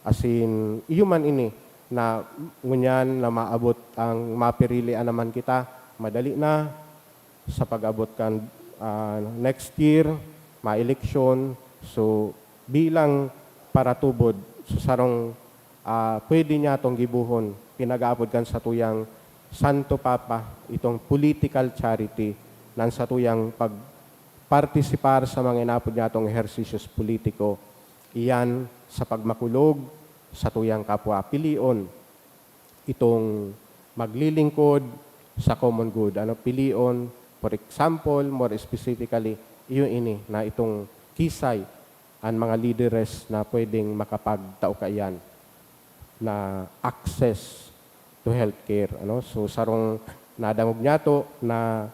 Asin, iyo man ini na ngunyan na maabot ang mapirili naman kita, madali na sa pag-abot kan, ah, next year, ma-eleksyon. So, bilang paratubod sa sarong, ah, pwede niyatong gibohon, pinag-aapod kan satuyang Santo Papa, itong political charity, nan satuyang pag-, partisipar sa mga inaapod niyatong ehersisyo politiko, iyan sa pagmakulog satuyang kapwa. Pilion itong maglilingkod sa common good. Ano, pilion, for example, more specifically, iyo ini na itong kisay an mga lideres na pwedeng makapagtao kaiyan na access to healthcare. Ano? So, sarong nadangog niyato na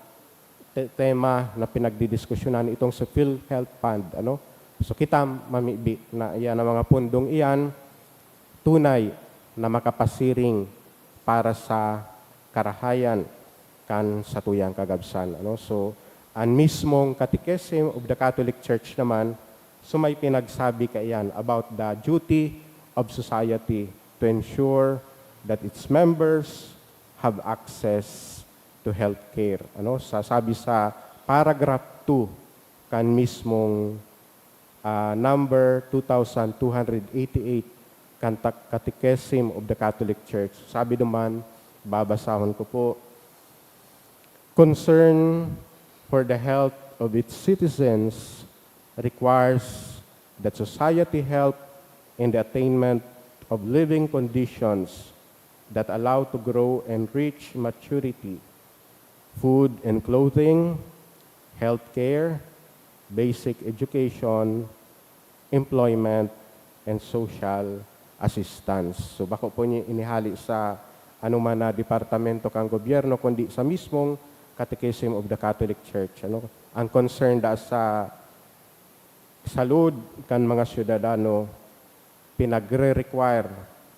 te-, tema na pinagdidiskusyonan itong sa PhilHealth Fund, ano? So, kita mamibi na iyan ang mga pundong iyan tunay na makapasiring para sa karahayan kan satuyang kagabsan, ano? So, an mismong Catechism of the Catholic Church naman, so may pinagsabi kaiyan about the duty of society to ensure that its members have access to healthcare. Ano, sa, sabi sa paragraph two kan mismong, ah, number two thousand two hundred eighty-eight kan ta-, Catechism of the Catholic Church. Sabi duman, babasahon ko po, "Concern for the health of its citizens requires that society help in the attainment of living conditions that allow to grow and reach maturity, food and clothing, healthcare, basic education, employment, and social assistance." So, bako po ini inihali sa anuman na departamento kan gobyerno, kundi sa mismong Catechism of the Catholic Church. Ano? Ang concern da sa salud kan mga syudadano, pinagre-require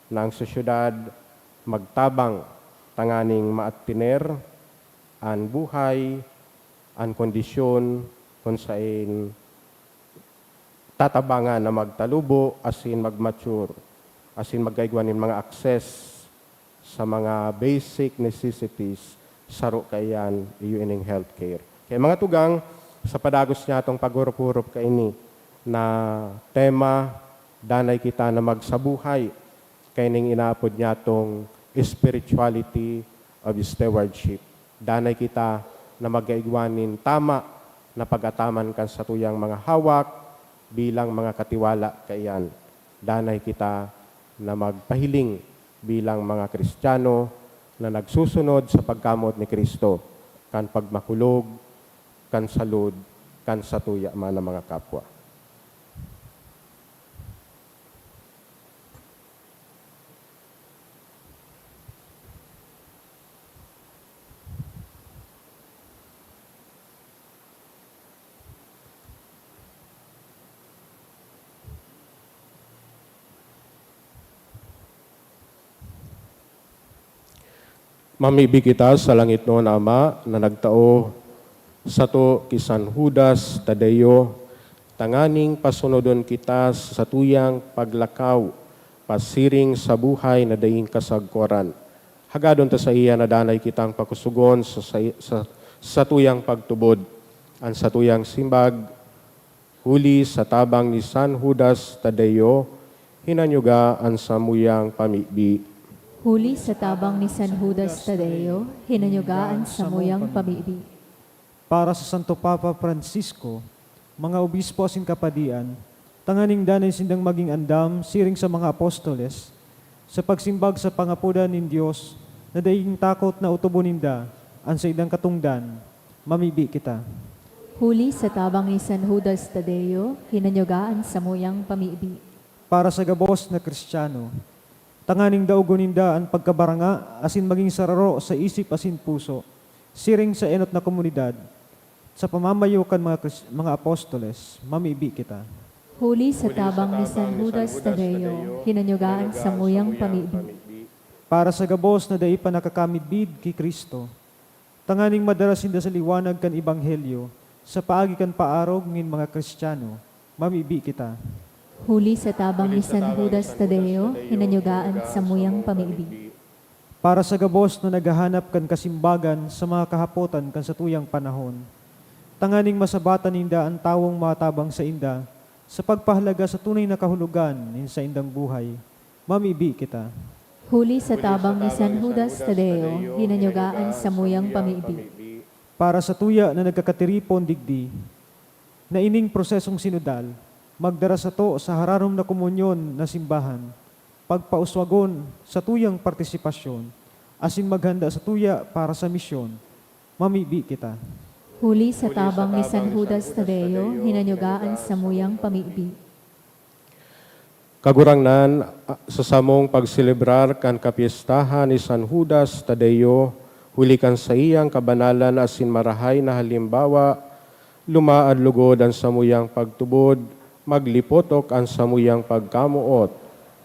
na ang sosyedad magtabang tanganing maattener an buhay, an kondisyon kun saen tatabangan na magtalubo asin mag-mature, asin magkaigwa nin mga access sa mga basic necessities, saro kaiyan, iyo ining healthcare. Kaya, mga tugang, sa padagos niyatong paghurup-hurup kaini na tema, danay kita na magsabuhay kaining inaapod niyatong spirituality of stewardship. Danay kita na magkaigwa nin tama na pag-ataman kan satuyang mga hawak bilang mga katiwala kaiyan. Danay kita na magpahiling bilang mga Kristiyano na nagsusunod sa pagkamoot ni Cristo, kan pagmakulog, kan salud, kan satuya man na mga kapwa. Mamibi kita sa langitnon na Ama na nagtao sato ki San Judas Tadeo, tanganing pasunodon kita sa satuyang paglakaw pasiring sa buhay na daing kasagkoran. Hagadon ta saiya na danay kitang pakusugon sa, sa, sa satuyang pagtubod, an satuyang simbag, huli sa tabang ni San Judas Tadeo, hinanyuga an samuyang pamibi. Huli sa tabang ni San Judas Tadeo, hinanyuga an samuyang pamibi. Para sa Santo Papa Francisco, mga obispo asin kapadian, tanganing danay sindang magin andam siring sa mga apostoles, sa pagsimbag sa pangapodan nin Dios na daing takot na otobon ninda an saindang katongdan, mamibi kita. Huli sa tabang ni San Judas Tadeo, hinanyuga an samuyang pamibi. Para sa gabos na Kristiyano, tanganing daogon ninda an pagkabaranga asin magin sararo sa isip asin puso, siring sa enot na komunidad, sa pamamayo kan mga, Kris- mga apostoles, mamibi kita. Huli sa tabang ni San Judas Tadeo, hinanyuga an samuyang pamibi. Para sa gabos na dai pa nakakamidbid ki Cristo, tanganing madara sinda sa liwanag kan ebanghelyo sa paagi kan paarog nin mga Kristiyano, mamibi kita. Huli sa tabang ni San Judas Tadeo, hinanyuga an samuyang pamibi. Para sa gabos na naghahanap kan kasimbagan sa mga kahapotan kan satuyang panahon, tanganing masabatan ninda an tawong matabang sainda sa pagpahalaga sa tunay na kahulogan nin saindang buhay, mamibi kita. Huli sa tabang ni San Judas Tadeo, hinanyuga an samuyang pamibi. Para sa tuya na nagkakatiripon digdi, na ining prosesong sinodal magdara sato sa hararom na komunyon na simbahan, pagpauswagon sa tuyang partisipasyon, asin maghanda sa tuya para sa misyon, mamibi kita. Huli sa tabang ni San Judas Tadeo, hinanyuga an samuyang pamibi. Kagurangnan, sa samong pagselebrar kan kapyestahan ni San Judas Tadeo, huli kan saiyang kabanalan asin marahay na halimbawa, lumaad lugod an samuyang pagtubod, maglipotok an samuyang pagkamoot,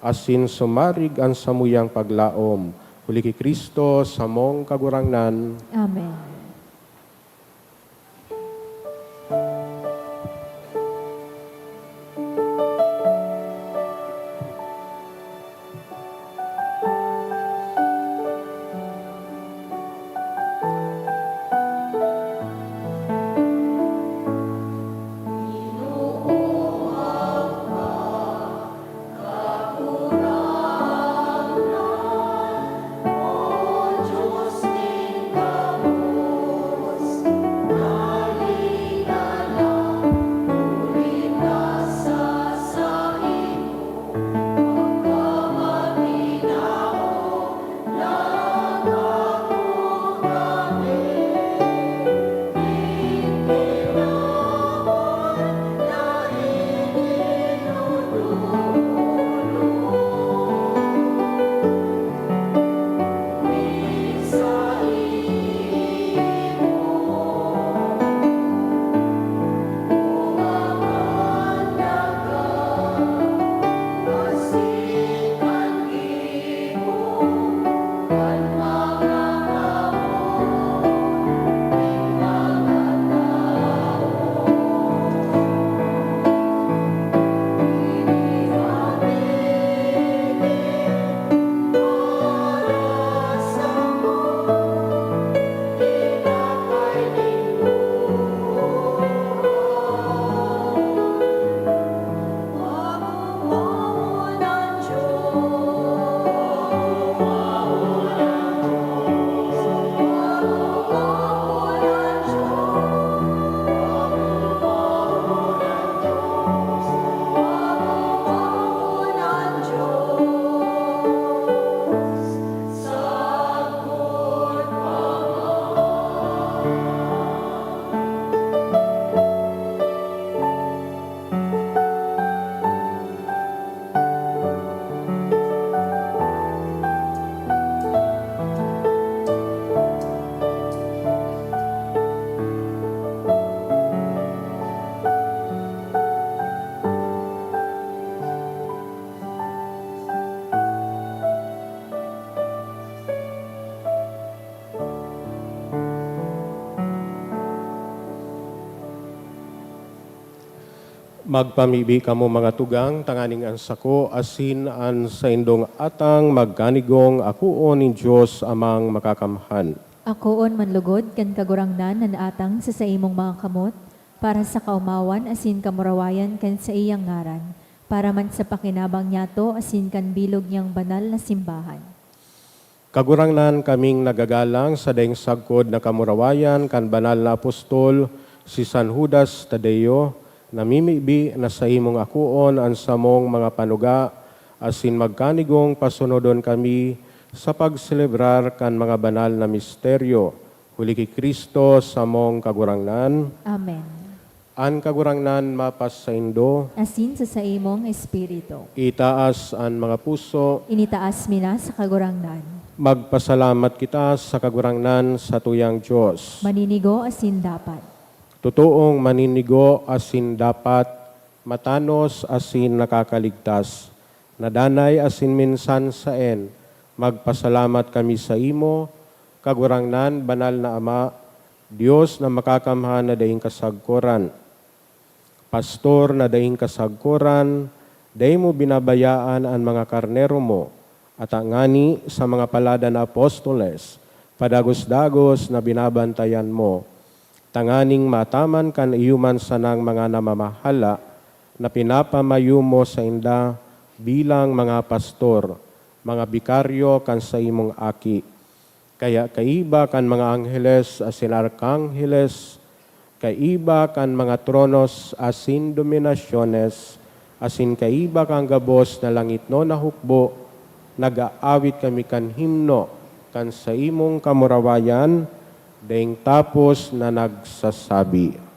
asin sumarig an samuyang paglaom. Huli ki Cristo, samong Kagurangnan. Amen. Magpamibi kamo, mga tugang, tanganing an sako asin an saindong atang magkanigong akoon nin Dios Amang Makakamhan. Akoon man lugod kan Kagurangnan an atang sa saimong mga kamot, para sa kaomawan asin kamurawayan kan saiyang ngaran, para man sa pakinabang niyato asin kan bilog niyang banal na simbahan. Kagurangnan, kaming nagagalang sa daing sagkod na kamurawayan kan banal na apostol, si San Judas Tadeo, namimibi na saimong akoon an samong mga panuga asin magkanigong pasunodon kami sa pagselebrar kan mga banal na misteryo, huli ki Cristo samong Kagurangnan. Amen. An Kagurangnan mapasaindo. Asin sa saimong espiritu. Itaas an mga puso. Initaas mi na sa Kagurangnan. Magpasalamat kita sa Kagurangnan, satuyang Dios. Maninigo asin dapat. Totoong maninigo asin dapat, matanos asin nakakaligtas, na danay asin minsan saen, magpasalamat kami saimo, Kagurangnan, Banal na Ama, Dios na makakamhan na daing kasagkoran. Pastor na daing kasagkoran, dai mo binabayaan an mga karnero mo, ata ngani sa mga palada na apostoles, padagos-dagos na binabantayan mo, tanganing mataman kan iyo man sanang mga namamahala na pinapamayo mo sainda bilang mga pastor, mga bikaryo kan saimong Aki. Kaya kaiba kan mga angheles asin arkangheles, kaiba kan mga tronos asin dominasyones, asin kaiba kan gabos na langitnon na hukbo, nag-aawit kami kan himno kan saimong kamurawayan, daing tapos na nagsasabi.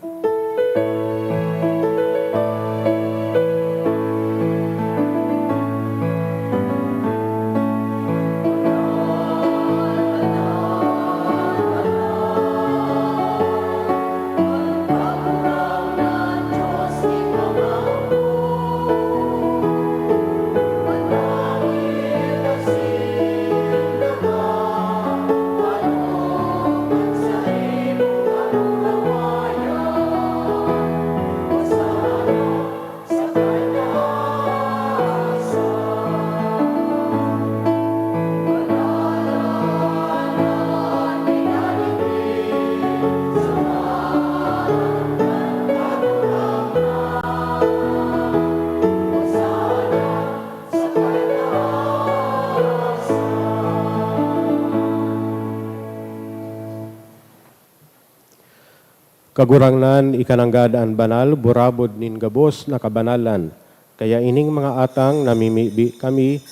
Kagurangnan, ika nanggad an banal, burabod nin gabos na kabanalan. Kaya ining mga atang namimibi kami,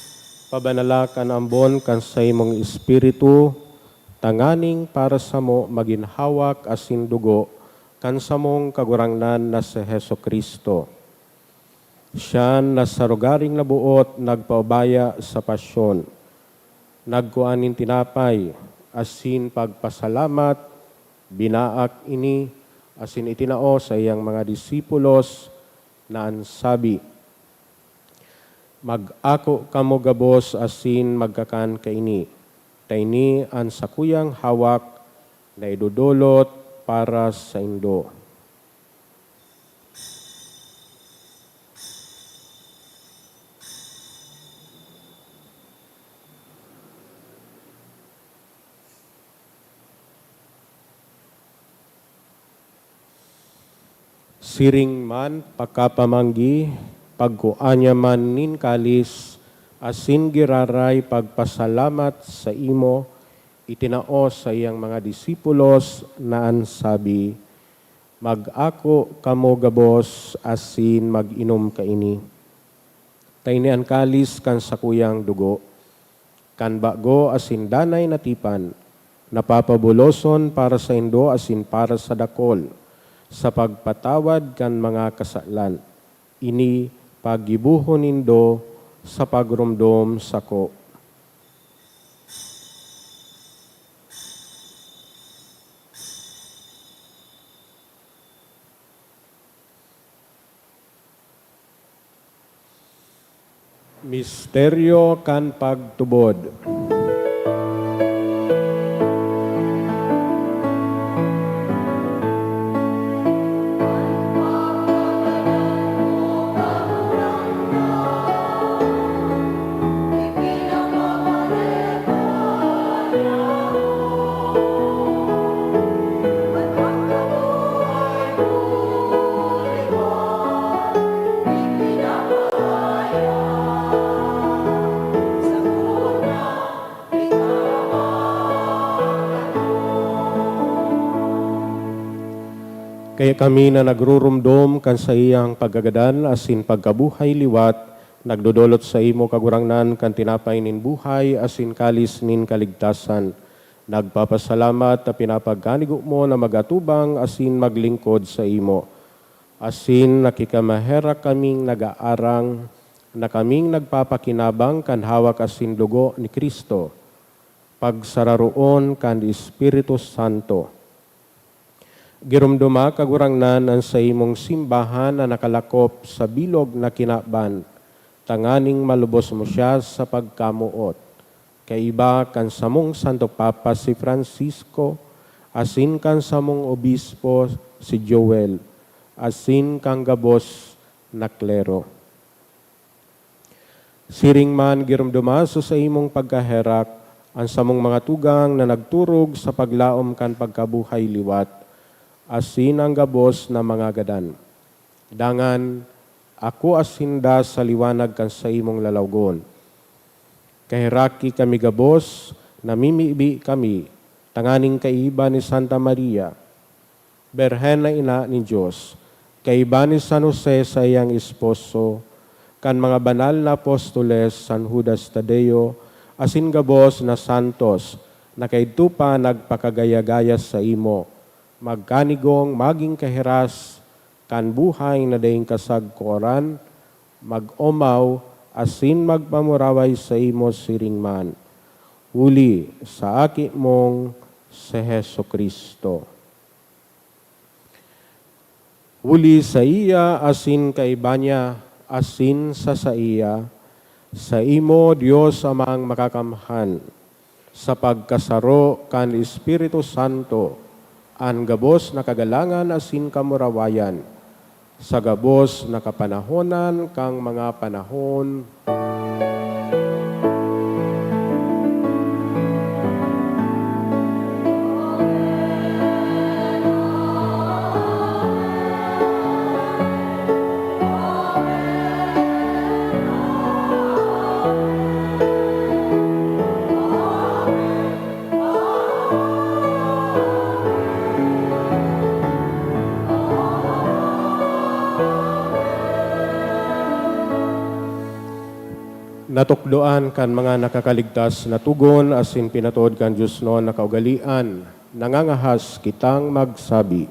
pabanala kan ambon kan saimong Espiritu, tanganing para samo magin hawak asin dugo kan samong Kagurangnan na si Jesu-Cristo. Siya na sa rogaring naboot nagpaubaya sa pasyon. Nagkua nin tinapay, asin pagpasalamat, binaak ini, asin itinao saiyang mga disipulos, na an sabi, "Mag-ako kamo gabos asin magkakan kaini, ta ini an sakuyang hawak na idodolot para saindo." Siring man pakapamanggi, pagkua niya man nin kalis, asin giraray pagpasalamat saimo, itinao saiyang mga disipulos na an sabi, "Mag-ako kamo gabos asin mag-inom kaini. Ta ini an kalis kan sakuyang dugo, kan bago asin danay na tipan, na papabuloson para saindo asin para sa dakol, sa pagpatawad kan mga kasalan. Ini paggibohon nindo sa pagromdom sako." Misteryo kan pagtubod. Kaya kami na nagrurumdom kan saiyang pagkagadan asin pagkabuhay liwat, nagdodolot saimo, Kagurangnan, kan tinapay nin buhay asin kalis nin kaligtasan. Nagpapasalamat ta pinapagkanigo mo na mag-atubang asin maglingkod saimo. Asin nakikamaherak kaming nag-aarang na kaming nagpapakinabang kan hawak asin dugo ni Cristo, pagsararoon kan Espiritu Santo. Giromdoma, Kagurangnan, an saimong simbahan na nakalakop sa bilog na kinaban, tanganing malubos mo siya sa pagkamoot, kaiba kan samong Santo Papa si Francisco, asin kan samong Obispo si Joel, asin kan gabos na klero. Siring man, giromdoma sa saimong pagkaherak an samong mga tugang na nagturog sa paglaom kan pagkabuhay liwat, asin an gabos na mga gadan. Dangan, akoa sinda sa liwanag kan saimong lalawgon. Kaheraki kami gabos, namimibi kami, tanganing kaiba ni Santa Maria, Birhen na ina nin Dios, kaiba ni San Jose saiyang esposo, kan mga banal na apostoles, San Judas Tadeo, asin gabos na santos na kaidto pa nagpakagaya-gaya saimo, magkanigong magin kahiras kan buhay na daing kasagkoran, mag-omaw asin magpamuraway saimo siring man, huli sa Aki mong si Jesu-Cristo. Huli saiya asin kaiba niya asin sa saiya, saimo, Dios Amang Makakamhan, sa pagkasaro kan Espiritu Santo, an gabos na kagalangan asin kamurawayan, sa gabos na kapanahonan kan mga panahon. Natukdoan kan mga nakakaligtas na togon asin pinatod kan diosnon na kaugalean, nangangahas kitang magsabi.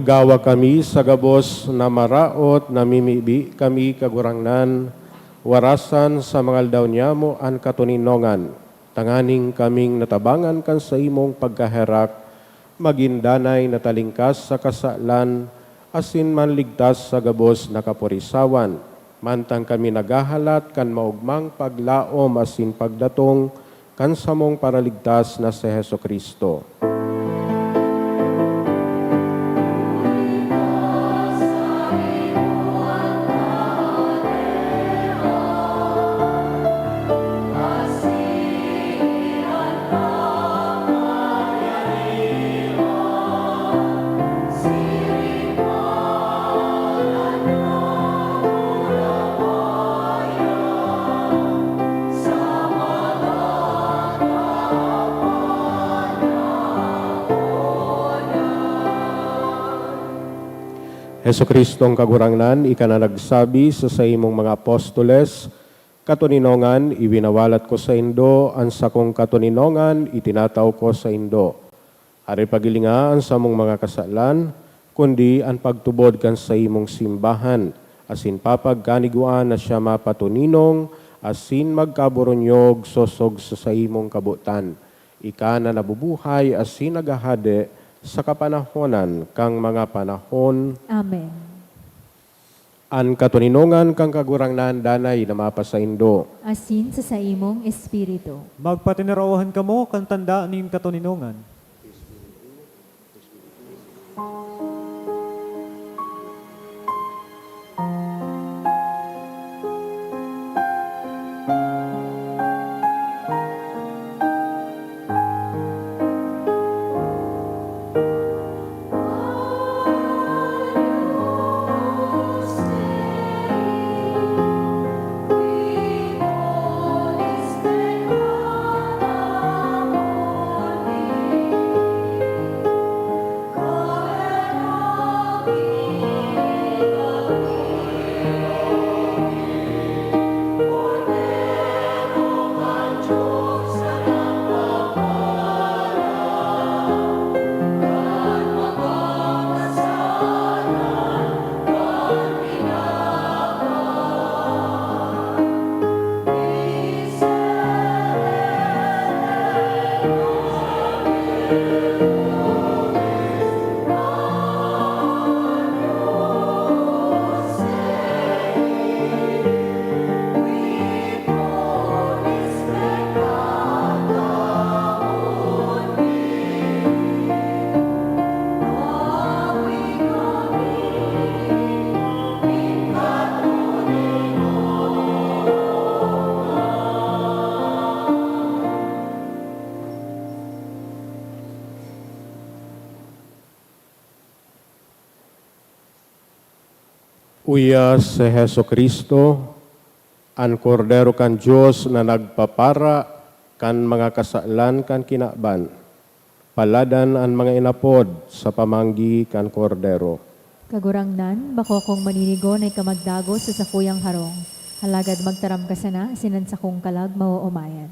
Gawa kami sa gabos na maraot na mimibi kami, Kagurangnan, warasan sa mga aldaw niyamo an katoninongan, tanganing kaming natabangan kan saimong pagkaherak, magin danay na talingkas sa kasalan, asin manligtas sa gabos na kapurisawan, mantang kami naghahalat kan maogmang paglaom asin pagdatong kan samong Paraligtas na si Jesu-Cristo. Jesu-Cristong Kagurangnan, ika na nagsabi sa saimong mga apostoles, "Katoninongan, iwinawalat ko saindo, an sakong katoninongan itinatao ko saindo." Ari, paghilinga an samong mga kasalan, kundi an pagtubod kan saimong simbahan, asin papagkanigwaan na siya mapatoninong asin magkaburunyog sosog sa saimong kabotan. Ika na nabubuhay asin naghahade sa kapanahonan kan mga panahon. Amen. An katoninongan kan Kagurangnan danay na mapasaindo. Asin sa saimong espiritu. Magpatinarawan kamo kan tanda nin katoninongan. Uya si Jesu-Cristo, an Kordero kan Dios na nagpapara kan mga kasalan kan kinaban. Paladan an mga inapod sa pamanggi kan Kordero. Kagurangnan, bako akong maninigo na ika magdagos sa sakuyang harong. Alagad magtaram ka sana, asin an sakong kalag maoomayan.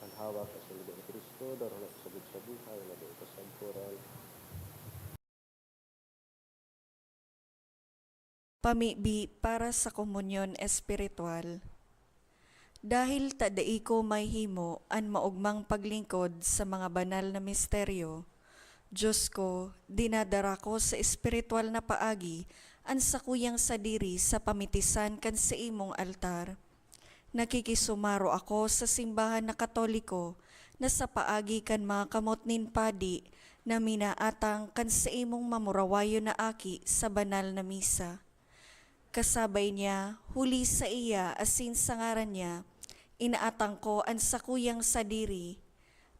An hawak asin dugo ni Cristo, darahon na sa buhay na dai kasampuran. Pamibi para sa komunyon espiritual. Dahil ta dai ko mahihimo an maogmang paglingkod sa mga banal na misteryo, Dios ko, dinadara ko sa espiritual na paagi an sakuyang sadiri sa pamitisan kan saimong altar. Nakikisumaro ako sa simbahan na Katoliko na sa paagi kan mga kamot nin padi na minaatang kan saimong mamurawayon na aki sa banal na misa. Kasabay niya, huli saiya asin sa ngaran niya, inaatang ko an sakuyang sadiri.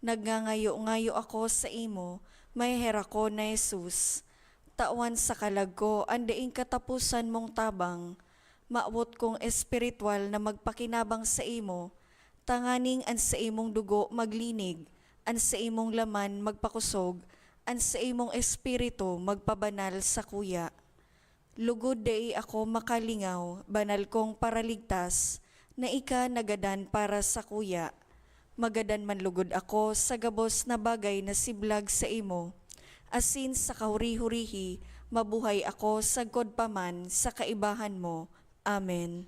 Nagngangayo-ngayo ako saimo, maheherakon na Jesus, tawan sa kalag ko an daing kataposan mong tabang. Mawot kong espiritual na magpakinabang saimo, tanganing an saimong dugo maglinig, an saimong laman magpakosog, an saimong espiritu magpabanal sakuya. Lugod dai ako makalingaw, banal kong Paraligtas, na ika nagadan para sakuya. Magadan man lugod ako sa gabos na bagay na siblag saimo, asin sa kahuri-hurihi, Mabuhay ako sagkod pa man sa kaibahan mo. Amen.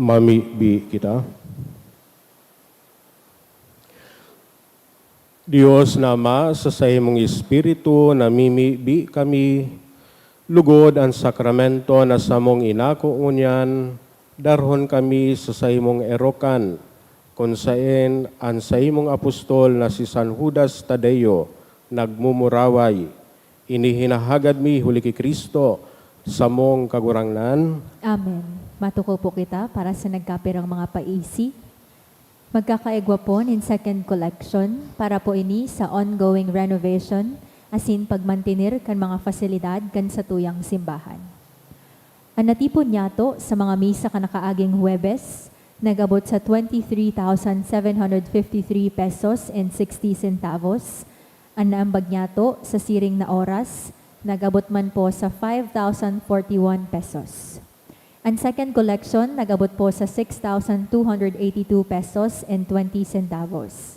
Mamibi kita. Dios na Ama, sa saimong Espiritu namimibi kami, lugod an sakramento na samong inako ngunyan, darhon kami sa saimong erokan, kun saen an saimong apostol na si San Judas Tadeo nagmumuraway. Ini hinahagad mi huli ki Cristo, samong Kagurangnan. Amen. Matukaw po kita para sa nagkapirang mga paisi. Magkakaigwa po nin second collection para po ini sa ongoing renovation asin pagmantener kan mga fasilidad kan satuyang simbahan. An natipon nyato sa mga misa kan nakaaging Huwebes nag-abot sa twenty-three thousand seven hundred fifty-three pesos and sixty centavos. An naambag nyato sa siring na oras nag-abot man po sa five thousand forty-one pesos. An second collection nag-abot po sa six thousand two hundred eighty-two pesos and twenty centavos.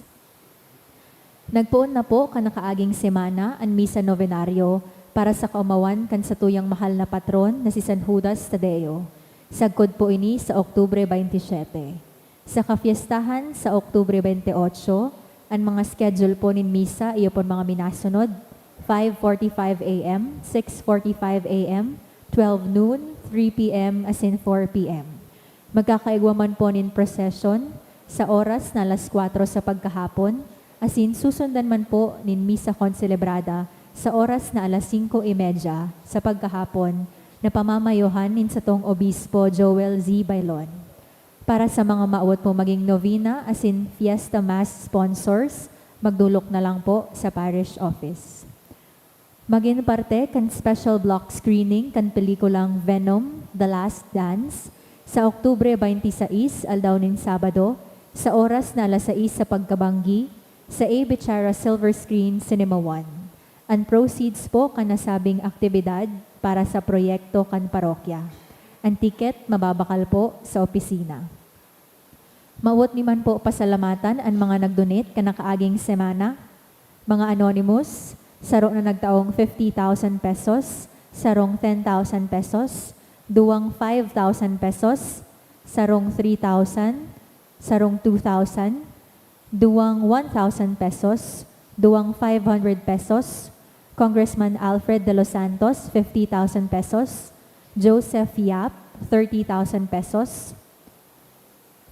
Nagpoon na po kan nakaaging semana an Misa Novenario para sa kaomawan kan satuyang mahal na patron na si San Judas Tadeo. Sagkod po ini sa Oktubre twenty-seven. Sa kafiestahan sa Oktubre twenty-eight, an mga schedule po nin misa iyo pon mga minasunod, five forty-five A M, six forty-five A M, twelve noon, three P M, asin four P M. Magkakaigwa man po nin prosesyon sa oras na alas kwatro sa pagkahapon, asin susundan man po nin misa konselebrada Sa oras na alas singko y media sa pagkahapon, na pamamayohan nin satong Obispo Joel Z. Bailon. Para sa mga maawot po maging novena asin Fiesta Mass sponsors, magdolok na lang po sa parish office. Magin parte kan special block screening kan pelikulang Venom, The Last Dance sa Oktubre twenty-six, aldaw nin Sabado, sa oras na alas sais sa pagkabanggi, sa A Bichara Silver Screen Cinema One. An proceeds po kan nasabing aktibidad para sa proyekto kan parokya. An ticket mababakal po sa opisina. Mawot mi man po pasalamatan an mga nag-donate kan nakaaging semana. Mga anonymous, saro na nagtaong fifty thousand pesos, sarong ten thousand pesos, duwang five thousand pesos, sarong three thousand, sarong two thousand, duwang one thousand pesos, duwang five hundred pesos, Congressman Alfred De Los Santos, fifty thousand pesos, Joseph Yap, thirty thousand pesos,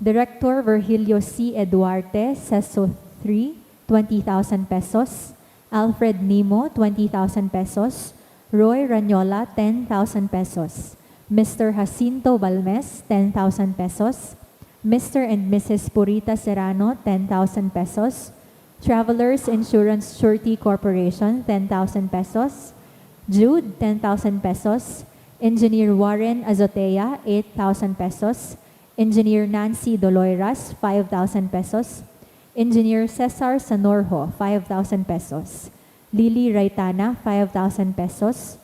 Director Virgilio C. Eduarte, Seso three, twenty thousand pesos, Alfred Nimo, twenty thousand pesos, Roy Ranyola, ten thousand pesos, Mister Jacinto Balmes, ten thousand pesos, Mister and Missus Purita Serrano, ten thousand pesos, Travelers Insurance Surety Corporation, ten thousand pesos, Jude, ten thousand pesos, Engineer Warren Azotea, eight thousand pesos, Engineer Nancy Doloiras, five thousand pesos, Engineer Cesar Sanorjo, five thousand pesos, Lily Raitana, five thousand pesos,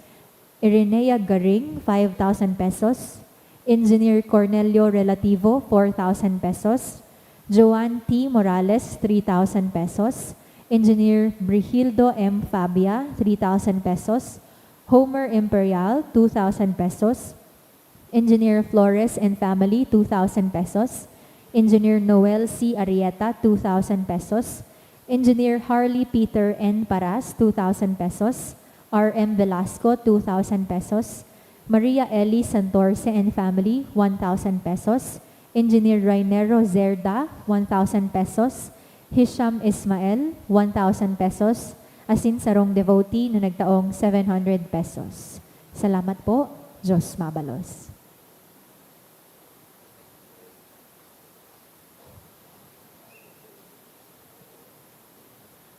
Irenea Garing, five thousand pesos, Engineer Cornelio Relativo, four thousand pesos, Joan T. Morales, three thousand pesos, Engineer Brigildo M. Fabia, three thousand pesos, Homer Imperial, two thousand pesos, Engineer Flores and family, two thousand pesos, Engineer Noel C. Arrieta, two thousand pesos, Engineer Harley Peter N. Paras, two thousand pesos, R M Velasco, two thousand pesos, Maria Ellie Santorce and family, one thousand pesos, Engineer Rainero Zerda, one thousand pesos, Hisham Ismael, one thousand pesos, asin sarong devotee na nagtaong seven hundred pesos. Salamat po. Diyos mabalos.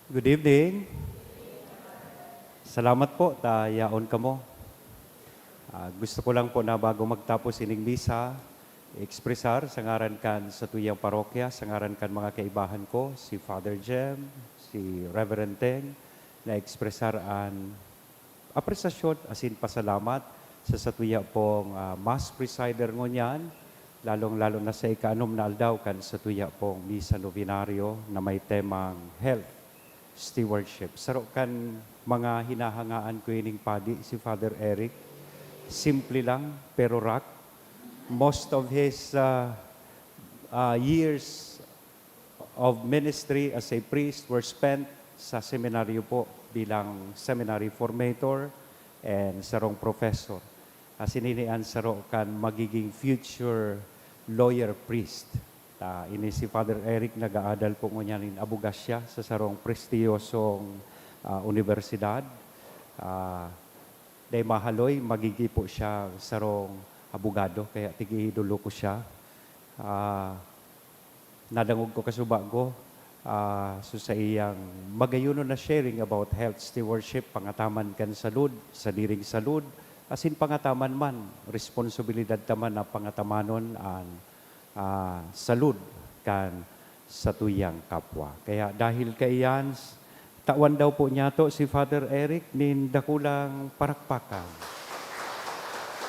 Good evening. Salamat po, ta yaon kamo. Ah, gusto ko lang po na bago magtapos ining misa, ekspresar sa ngaran kan satuyang parokya, sa ngaran kan mga kaibahan ko, si Father Jem, si Reverend Teng, na ekspresar an apresasyon asin pasalamat sa satuya pong, ah, Mass Presider ngunyan, lalong-lalo na sa ikaanom na aldaw kan satuya pong Misa Novenario na may temang Health Stewardship. Saro kan mga hinahangaan ko ining padi, si Father Eric. Simple lang, pero rock. Most of his, ah, ah, years of ministry as a priest were spent sa seminaryo po bilang seminary formator and sarong professor. Asin ini an saro kan magiging future lawyer priest. Ta ini si Father Eric nag-aadal po ngunyan nin abogasya sa sarong prestiyosong, ah, unibersidad. Ah, dai mahaloy, magigi po siya sarong abogado, kaya tig-iidolo ko siya. Ah, nadangog ko kasubago, ah, so sa iyang magayonon na sharing about health stewardship, pangataman kan salud, sadiring salud, asin pangataman man, responsibilidad ta man na pangatamanon an, ah, salud kan satuyang kapwa. Kaya dahil kaiyan, s-, tawan daw po niyato si Father Eric nin dakulang parakpakan.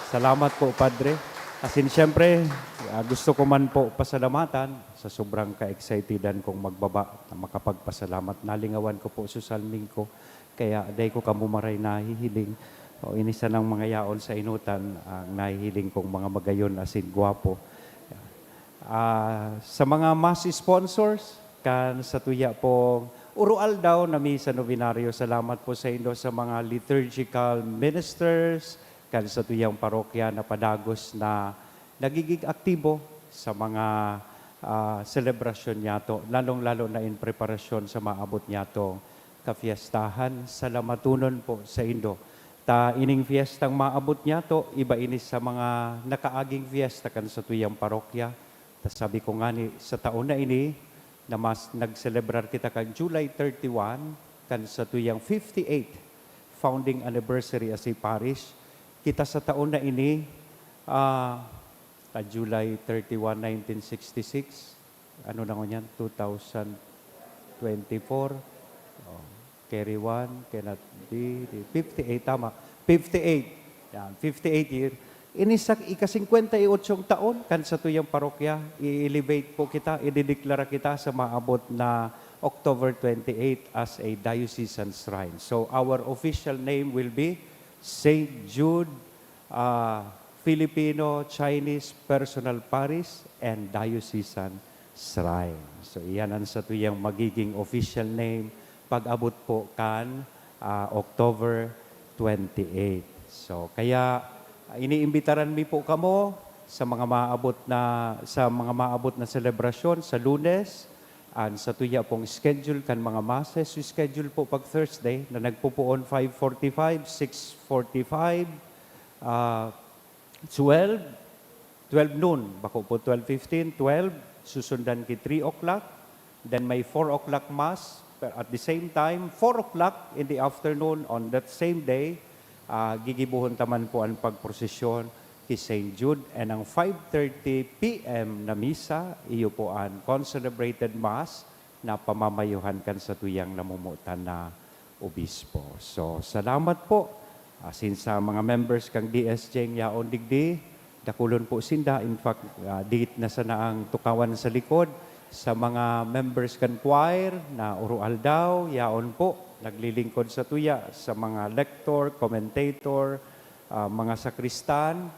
Salamat po, Padre. Asin siyempre, ah, gusto ko man po pasalamatan sa sobrang ka-excitedan kong magbaba na makapagpasalamat. Nalingawan ko po sa salming ko, kaya dai ko kamo maray nahihiling. O, ini sanang mga yaon sa inutan ang nahihiling kong mga magayon asin gwapo. Ah, sa mga mass sponsors, kan satuya pong uro-aldaw na misa novenario, salamat po sa indo sa mga liturgical ministers, kan satuyang parokya na padagos na nagiging aktibo sa mga, ah, selebrasyon niyato, lalong-lalo na in preparasyon sa maabot niyatong sa fiestahan, salamatonon po saindo. Ta ining fiestang maabot niyato, iba ini sa mga nakaaging fiesta kan satuyang parokya. Ta sabi ko ngani, sa taon na ini, na mas nagselebrar kita kan July thirty-one, kan satuyang fifty-eighth founding anniversary as a parish. Kita sa taon na ini, ah, ah, July thirty-one, nineteen sixty-six, ano na ngunyan, two thousand twenty-four, oh, carry one, cannot be, di, fifty-eight, tama, fifty-eight, yan, fifty-eight year. Ini sa ika-singkwenta y otso taon kan satuyang parokya, i-elevate po kita, idideklara kita sa maabot na October twenty-eight as a diocesan shrine. So, our official name will be Saint Jude, ah, Filipino Chinese Personal Parish and Diocesan Shrine. So, iyan ang satuyang magiging official name pag-abot po kan, ah, October twenty-eight. So, kaya, ah, iniimbitaran mi po kamo sa mga maabot na, sa mga maabot na selebrasyon sa Lunes, an satuya pong schedule kan mga masses, schedule po pag Thursday na nagpupuon five forty-five, six forty-five, ah, twelve, twelve noon, bako po twelve fifteen, twelve, susundan ki three o'clock, then may four o'clock mass, pero at the same time, four o'clock in the afternoon on that same day, ah, gigibohon ta man po an pagprosesyon ki Saint Jude, and ang five thirty P M na misa, iyo po an concelebrated mass na pamamayuhan kan satuyang namomotan na obispo. So, salamat po. Asin sa mga members kan D S J yaon digdi, dakulon po sinda. In fact, ah, digit na sana ang tukawan sa likod. Sa mga members kan choir na oro-aldaw, yaon po, naglilingkod satuya. Sa mga lector, commentator, ah, mga sakristan,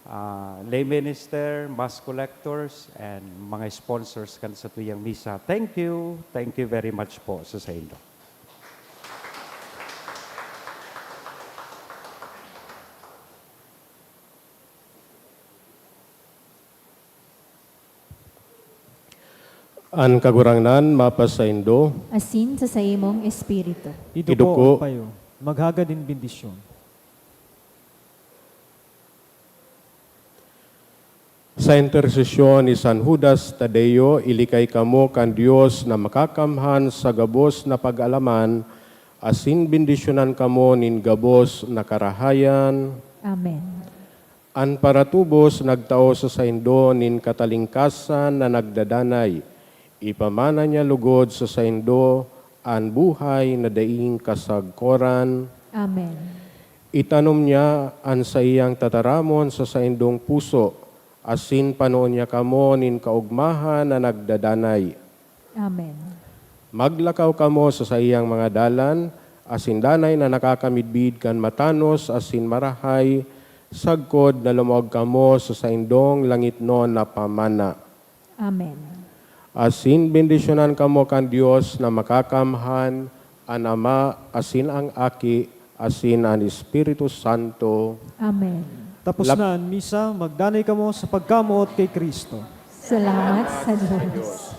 ah, lay minister, mass collectors, and mga sponsors kan satuyang misa. Thank you. Thank you very much po sa saindo. An Kagurangnan mapasaindo. Asin sa saimong espiritu. Iduko Iduko. Ang payo. Maghagad nin bendisyon. Sa intersesyon ni San Judas Tadeo, ilikay kamo kan Dios na Makakamhan sa gabos na pag-alaman, asin bendisyonan kamo nin gabos na karahayan. Amen. An paratubos nagtao sa saindo nin katalingkasan na nagdadanay. Ipamana niya lugod sa saindo an buhay na daing kasagkoran. Amen. Itanom niya an saiyang tataramon sa saindong puso, asin panoon niya kamo nin kaogmahan na nagdadanay. Amen. Maglakaw kamo sa saiyang mga dalan, asin danay na nakakamidbid kan matanos asin marahay, sagkod na lumog kamo sa saindong langitnon na pamana. Amen. Asin bendisyonan kamo kan Dios na Makakamhan, an Ama, asin an Aki, asin an Espiritu Santo. Amen. Tapos Lap- na an misa, magdanay kamo sa pagkamoot ki Cristo. Salamat sa Diyos.